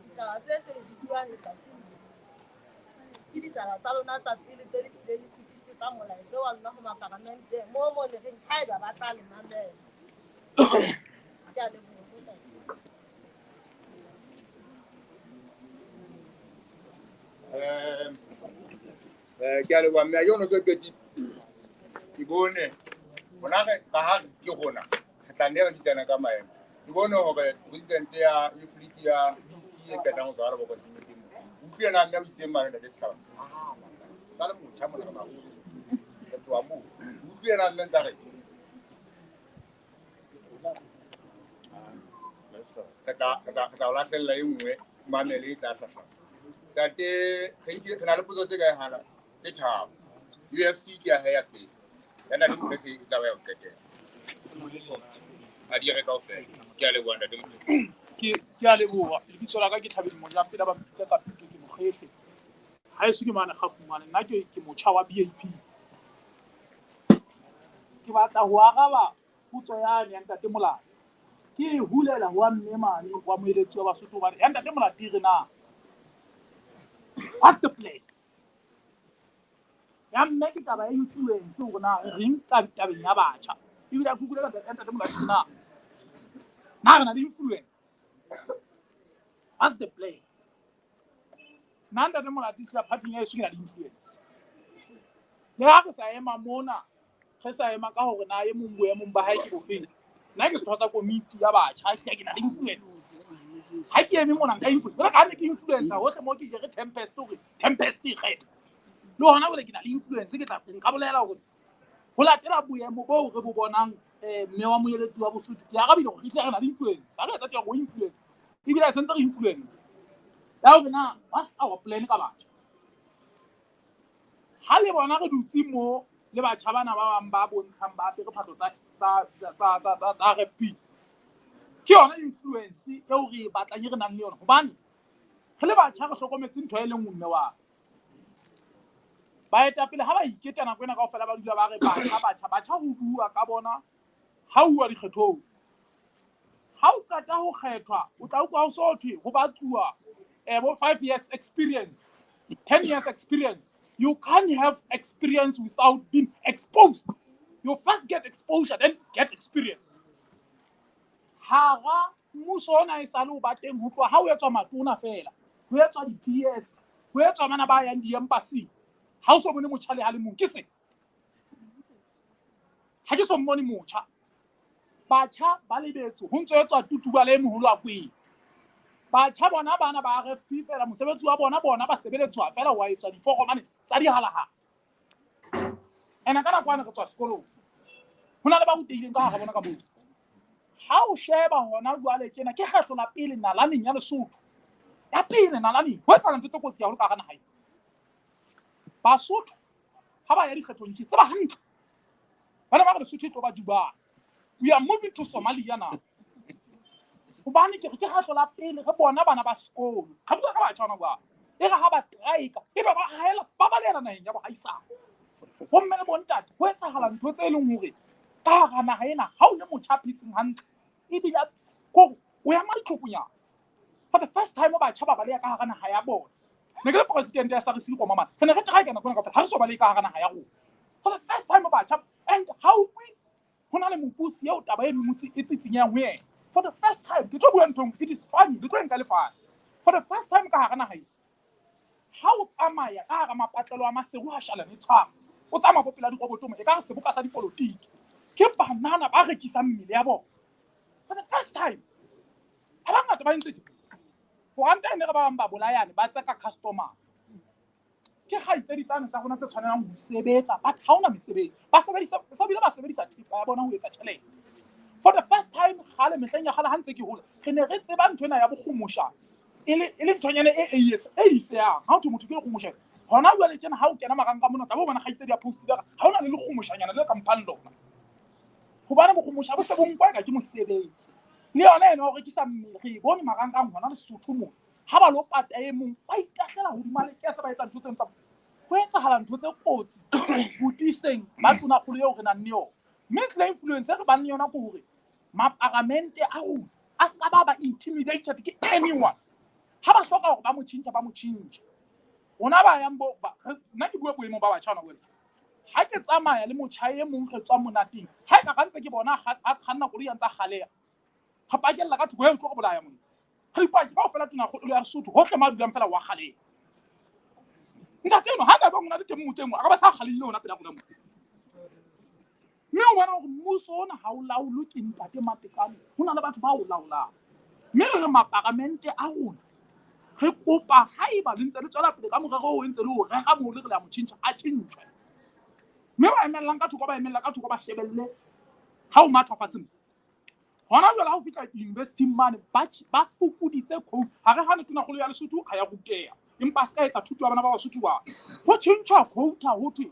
ditaba tse tse le di buang letsatsing le ke ditaba tsa lona tsa pele tse le hlileng le fetisetsa molaetsa wa lona ho mapalamente moo le reng haeba ba tla le mamela. Ke a leboha. Ke a leboha mme, ha ke ono so qetile. Ke bone rona re ka ha ke rona re tla nne re bitsana ka maemo. Ke bone hore president ya Youth League ya BC e qetang ho tswa Lebokoseng e teng. Utlwe na mme o itseng mane ntate Sehlaba. Sa le motjha mona re baholo. Re tloha moo. Utlwe na mme ntsa re. Re tla o lahlella e nngwe mamele e tla hlahlama. Ntate, re na le potso tse kae hana? Tse tharo. UFC ke ya hae ya pele. Ya ntate Molefe e tla ba ya ho qetela. A di re kaofela. Ke a leboha ntate Molefe. Ke a leboha. Lebitso la ka ke Thabedi Mojapela, ba mpitsa ka Pito, ke mokgehle. Haeso ke mane Kgafumane, nna ke motjha wa BAP. Ke batla ho araba potso yane ya ntate Molati. Ke e hulela ho wa mme mane wa moeletsi wa Basotho hobane ya ntate Molati re na. What's the plan? Ya mme ke taba ya influence hore na re reng ka tabeng ya batjha. Ebile a kukulela ya ntate Molati na. Na re na le influence. What's the plan? Nna ntate Molati fela party ya heso ke na le influence. Le ha re sa ema mona, re sa ema ka hore na e mong boemong ba hae ke bofeng. Nna ke setho sa komiti ya batjha, hle ke na le influence. Ha ke eme mona nka influence. Jwale ka ha ne ke influencer hohle moo ke jere Tempest hore Tempest e kgetha. Le hona jwale ke na le influence, ke tla nka bolela hore ho latela boemo boo re bo bonang mme wa moeletsi wa Bosotho, ke arabile hore re hle re na le influence. Ha re etsa tje hore o influence. Ebile se ntse re influence. Ya hore na what's our plan ka batjha? Ha le bona re dutse mo le batjha bana ba bang ba bontshang ba apere phahlo tsa RFP. Ke yona influence eo re e batlang e re nang le yona hobane re le batjha re hlokometse ntho e le nngwe mme wa. Baetapele ha ba iketa nako ena kaofela ba dula ba re batjha, batjha, batjha ho bua ka bona ha uwa dikgethong. Ha o qeta ho kgethwa, o tla utlwa ho so thwe ho batluwa bo 5 years experience, 10 years experience. You can't have experience without being exposed. You first get exposure, then get experience. Hara mmuso ona e sale o ba teng ho tloha ha o etswa matona fela, ho etswa di-PS, ho etswa bana ba yang di-embassy. Ha o so bone motjha le ha le mong, ke se. Ha ke so mmone motjha. Batjha ba lebetse ho ntso etswa tutuba le moholo a kweng. Batjha bona bana ba RFP fela mosebetsi wa bona bona ba sebeletswa fela wa etswa diforomane tsa dihalahala. Ena ka nako ane re tswa sekolong. Ho na le ba rutehileng ka hara bona ka moo. Ha o sheba hona jwale tjena ke kgetlo la pele nalaneng ya Lesotho. Ya pele nalaneng ho etsahala ntho tse kotsi haholo ka hara naha ena. Basotho ha ba ya dikgethong ke tseba hantle. Ba ne ba re Lesotho e tlo ba Dubai. We are moving to Somalia now. Hobane ke re ke kgetlo la pele re bona bana ba sekolo. Ga bua ka batjha hona jwale. E re ha ba traika, ebe ba haela, ba balehela naheng ya bohaisane. Bo mme le bontate, ho etsahala ntho tse leng hore ka hara naha ena ha o le motjha a phetseng hantle, ebile kore o ya maditlhokonyana. For the first time batjha ba baleha ka hara naha ya bona. Ne ke le president ya SRC Roma mane. Re ne re traika nako ena kaofela, ha re so balehe ka hara naha ya rona. For the first time batjha, and ha o utlwe ho na le mopusi eo taba eno motse e tsitsinyang ho yena. For the first time, ke tlo bua ntho e nngwe, it is funny, le tlo e nka le funny. For the first time ka hara naha ena, ha o tsamaya ka hara mapatlelo a Maseru ha shalane e tshwara, o tsamaya bo pela diroboto mo, ekare seboka sa dipolotiki. Ke banana ba rekisang mmele ya bona. For the first time, ha bangata ba entse tje. Koranta e ne re ba bang ba bolayane, ba tseka customer. Ke kgaitsedi tsane tsa rona tse tshwanelang ho sebetsa, but ha hona mesebetsi. Ba sebedisa, sa bile ba sebedisa thepa ya bona ho etsa tjhelete. For the first time, kgale mehleng ya kgale ha ntse ke hola, re ne re tseba ntho ena ya bokgomosha e le nthonyana e isehang. Ha ho thwe motho ke lekgomoshana. Hona jwale tjena ha o kena marangrang mona, tla bo bona kgaitsedi ya postile hore ha hona le lekgomoshanyana le ka mphang lona. Hobane bokgomosha bo se bo nkwa eka ke mosebetsi. Le yona ena ho rekisa mmele, re e bone marangrang hona Lesotho mona. Ha ba lo pata e mong, ba itahlela hodima lekese, ba etsa ntho tse tsa ho etsahala ntho tse kotsi botiseng ba tonakgolo eo re nang le yona. Mme tlile influence e re bang le yona ke hore maparamente a rona a ska ba ba intimidated ke anyone. Ha ba hloka hore ba mo tjhentjhe, ba mo tjhentjhe. Rona ba yang bo, ba, re, nna ke bua boemong ba batjha hona jwale. Ha ke tsamaya le motjha e mong re tswa monateng, ha eka ga ntse ke bona a kganna koloi a ntse a kgaleha, re pakella ka thoko, hey, o tlo re bolaya monna. Re ipake kaofela tonakgolo ya Lesotho, hohle mo a dulang fela wa kgaleha. Ntate enwa, ha ka ba ngwana le teng moteng, a ka ba sa kgalehile hona pela rona mona. Mme o bona hore mmuso ona ha o laolwe ke ntate Matekane, ho na le batho ba o laolang. Mme re re maparamente a rona, re kopa haeba le ntse le tswela pele ka morero o ntse le o rera moo le re le a mo tjhentjha, a tjhentjhwe. Mme ba emellang ka thoko, ba emella ka thoko, ba shebelle ha o matha fatshe mo. Hona jwale ha o fihla university mane, ba fokoditse quota. Ha re hane tonakgolo ya Lesotho ha ya ruteha, empa a se ka etsa thuto ya bana ba Basotho ba. Ho tjhentjhwa quota ho thwe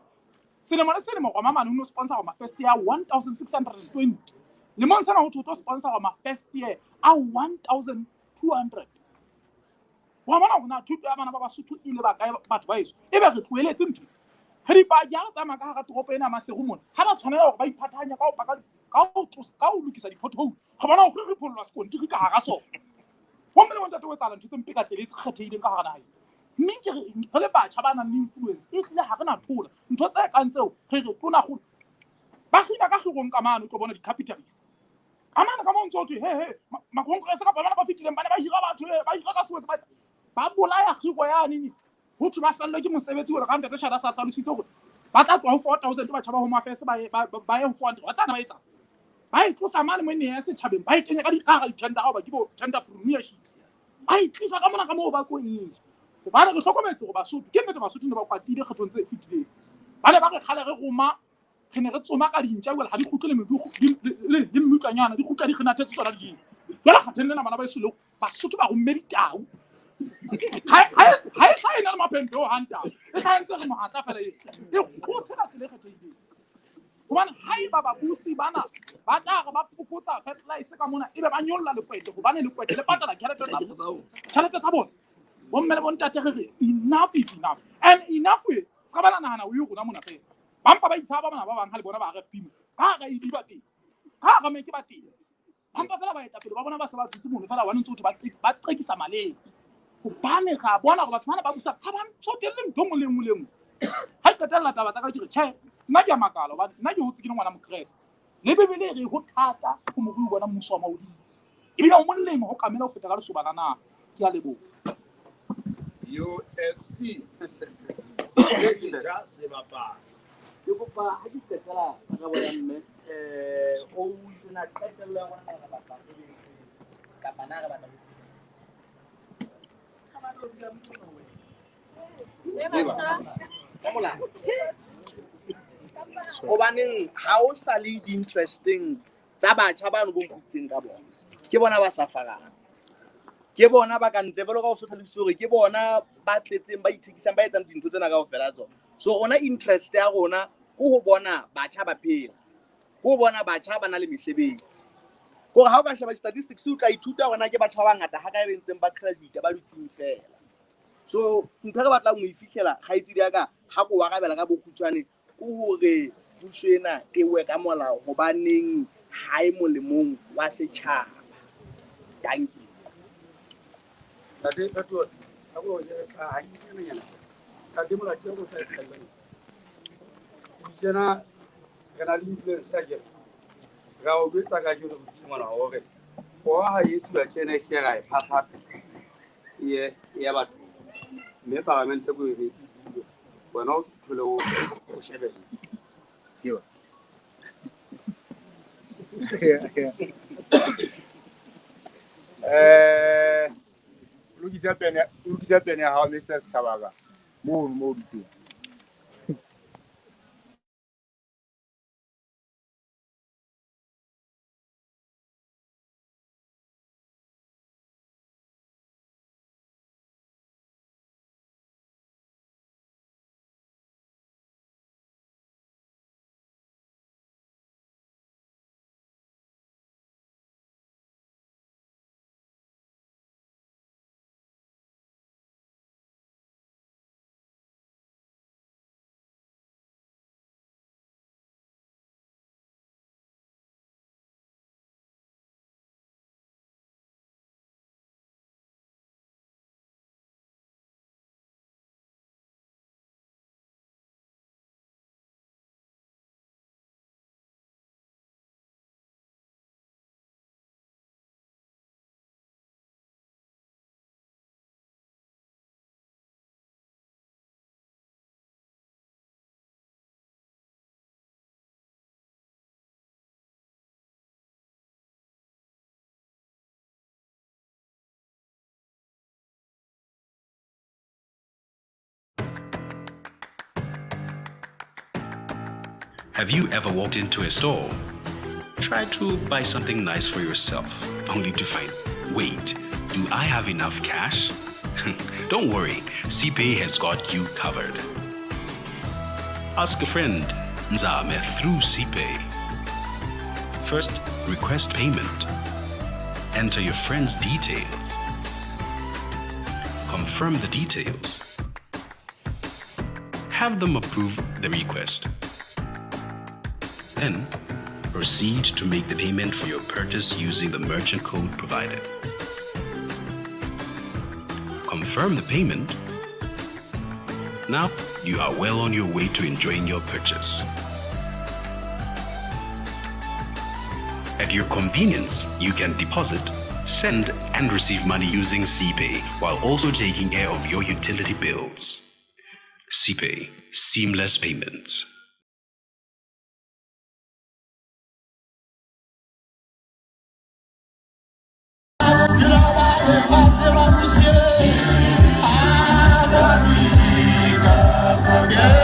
selemo le selemo Roma mane ho no sponsor ma first year 1620. Lemong sena ho thwe o tlo sponsor ma first year a 1200. Wa bona hore na thuto ya bana ba Basotho e le ba kae batho ba heso. Ebe re tlohelletse ntho. Re dipaki ha re tsamaya ka hara toropo ena ya Maseru mona, ha ba tshwanela hore ba iphathahanye ka ho paka ka ho lokisa di-pothole, re bona hore re phollwa sekontiri ka hara sona. Ho mme le bontate ho etsahala ntho tse mpe ka tsela e kgethehileng ka hara naha ena. Mme ke re le batjha ba nang le influence, e hlile ha re na thola. Ntho tse kang tseo, re re tonakgolo. Ba kgina ka kgirong ka mane, o tlo bona di-capitalist. Ka mane ka moo ntse ho thwe, he, he, ma-congress kapa bana ba fetileng ba ne ba hira batho, ba hira ka Soweto, ba bolaya kgiro yane. Ho thwe ba fellwe ke mosebetsi hore ka ntate Shada sa hlalositse hore ba tla tloha ho 4000 batjha ba Home Affairs ba ye ho 400. Wa tsana ba etsang? Ba e tlosa mane mo e neng ya setjhabeng, ba e kenya ka dikgara di-tender hoba ke bo tender premierships. Ba e tlisa ka mona ka moo ba tlo e ja. Hobane re hlokometse hore Basotho, ke nnete Basotho ne ba kwatile kgethong tse fetileng. Ba ne ba re kgale re roma, re ne re tsoma ka dintja jwale ha di kgutle le mmutlanyana, di kgutla di re nathetse tsona di. Jwale kgatheng lena bana ba heso le Basotho ba romme ditau. Ha e hlahe e na le maphempe o hang tau. E hlahe ntse re mohatla fela e. E kgotshe ka tsela e kgethehileng. Hobane haeba babusi bana ba tla re ba fokotsa fertilizer ka mona, ebe ba nyolla lekwete, hobane lekwete le patala tjhelete tsa bona. Bo mme le bontate re re enough is enough. And enough e, se ka ba la nahana o e rona mona fela. Ba mpa ba itshaba bana ba bang ha le bona ba RFP mo. Ka hara ID ba teng. Ka hara meke ba teng. Ba mpa fela baetapele ba bona ba se ba dutse mono fela, hobane ntse ho thwe ba qekisa maleme. Hobane ra bona hore batho bana ba busa ha ba ntsotelle ntho e nngwe le e nngwe le e nngwe. Ha ke qetella taba tsa ka ke re, tjhe, nna ke a makala hobane nna ke hotse ke le ngwana Mokreste. Le Bibele e re ho thata ho morui ho bona mmuso wa mahodimo. Ebile ho molemo ho kamela ho feta ka lesoba la naha. Ke a leboha. UFC. Seja se bapala. Ke kopa ha ke qetela karabo ya mme, o itse na qetello ya rona re batla re be kapa na re batla ho fihla. Hobaneng ha o sa le di-interesting Tsa batjha bano bo mputseng ka bona. Ke bona ba safarang. Ke bona ba ka ntle jwalo ka o so tlhalositse hore ke bona ba tletseng ba ithekisang ba etsang dintho tsena kaofela tsona. So rona interest ya rona ke ho bona batjha ba phela. Ke ho bona batjha ba na le mesebetsi. Kore ha o ka sheba statistics o tla ithuta hore na ke batjha ba bangata ha kae ba ntseng ba graduate ba dutseng fela. So ntho e re batlang ho e fihlela kgaitsedi ya ka ha ko arabela ka bokgutshwane ke hore puso ena e we ka molao hobaneng ha e molemong wa setjhaba. Thank you. Ntate Phetoho, ha ko re tla hanyenyana. Ntate Molati o tla ikgella. Tsena re na le influence ya kere. Ra o jwetsa ka jeno go mona hore go ha e tsuwa tjena ke ra e phaphatha. E ya batho. Mme paramente ko e re wena o thole o shebelle. Ke wa. Lokisa pene ya hao Mr. Setlhabaka. Mono mo dutseng. Have you ever walked into a store, tried to buy something nice for yourself, only to find, wait, do I have enough cash? Don't worry, CPay has got you covered. Ask a friend, Nzame, through CPay. First, request payment. Enter your friend's details. Confirm the details. Have them approve the request. Then, proceed to make the payment for your purchase using the merchant code provided. Confirm the payment. Now, you are well on your way to enjoying your purchase. At your convenience, you can deposit, send, and receive money using CPay while also taking care of your utility bills. CPay, seamless payments. Yeah.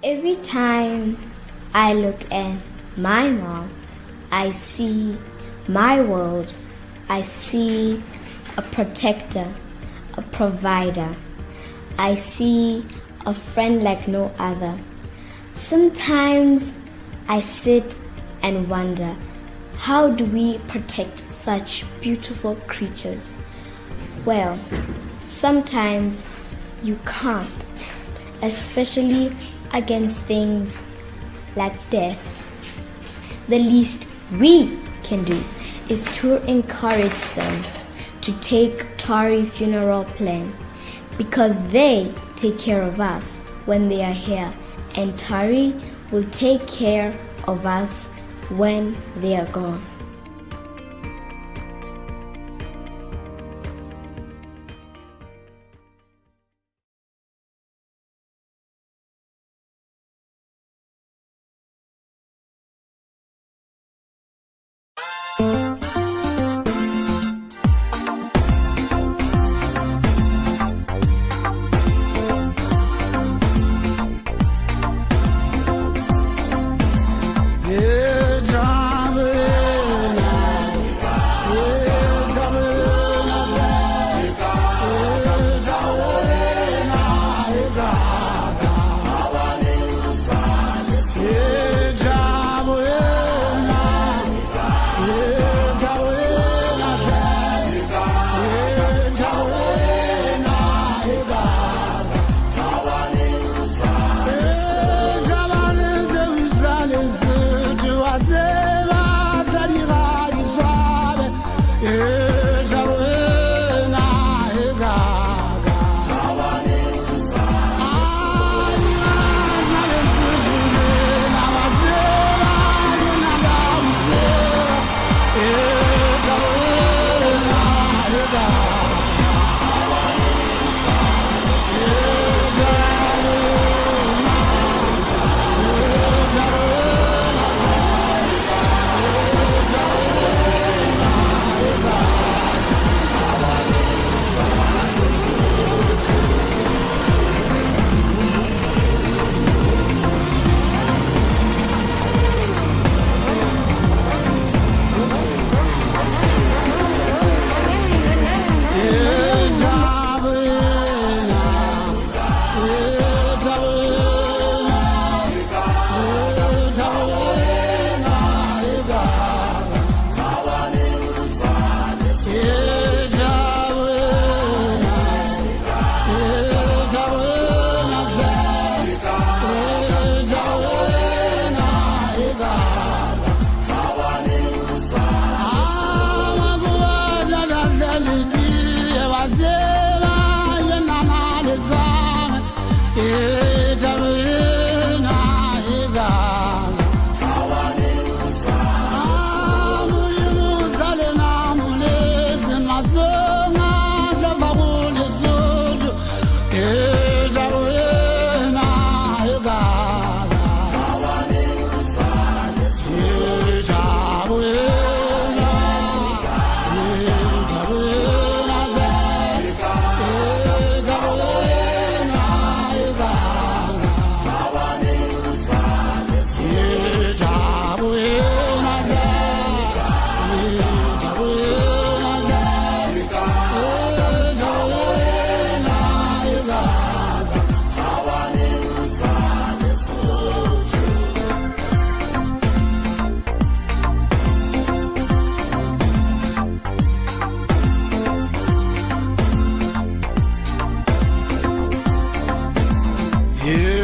Every time I look at my mom, I see my world. I see a protector, a provider. I see a friend like no other. Sometimes I sit and wonder, how do we protect such beautiful creatures? Well, sometimes you can't, especially against things like death. The least we can do is to encourage them to take Tari funeral plan because they take care of us when they are here and Tari will take care of us when they are gone. Yeah.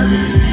Yeah.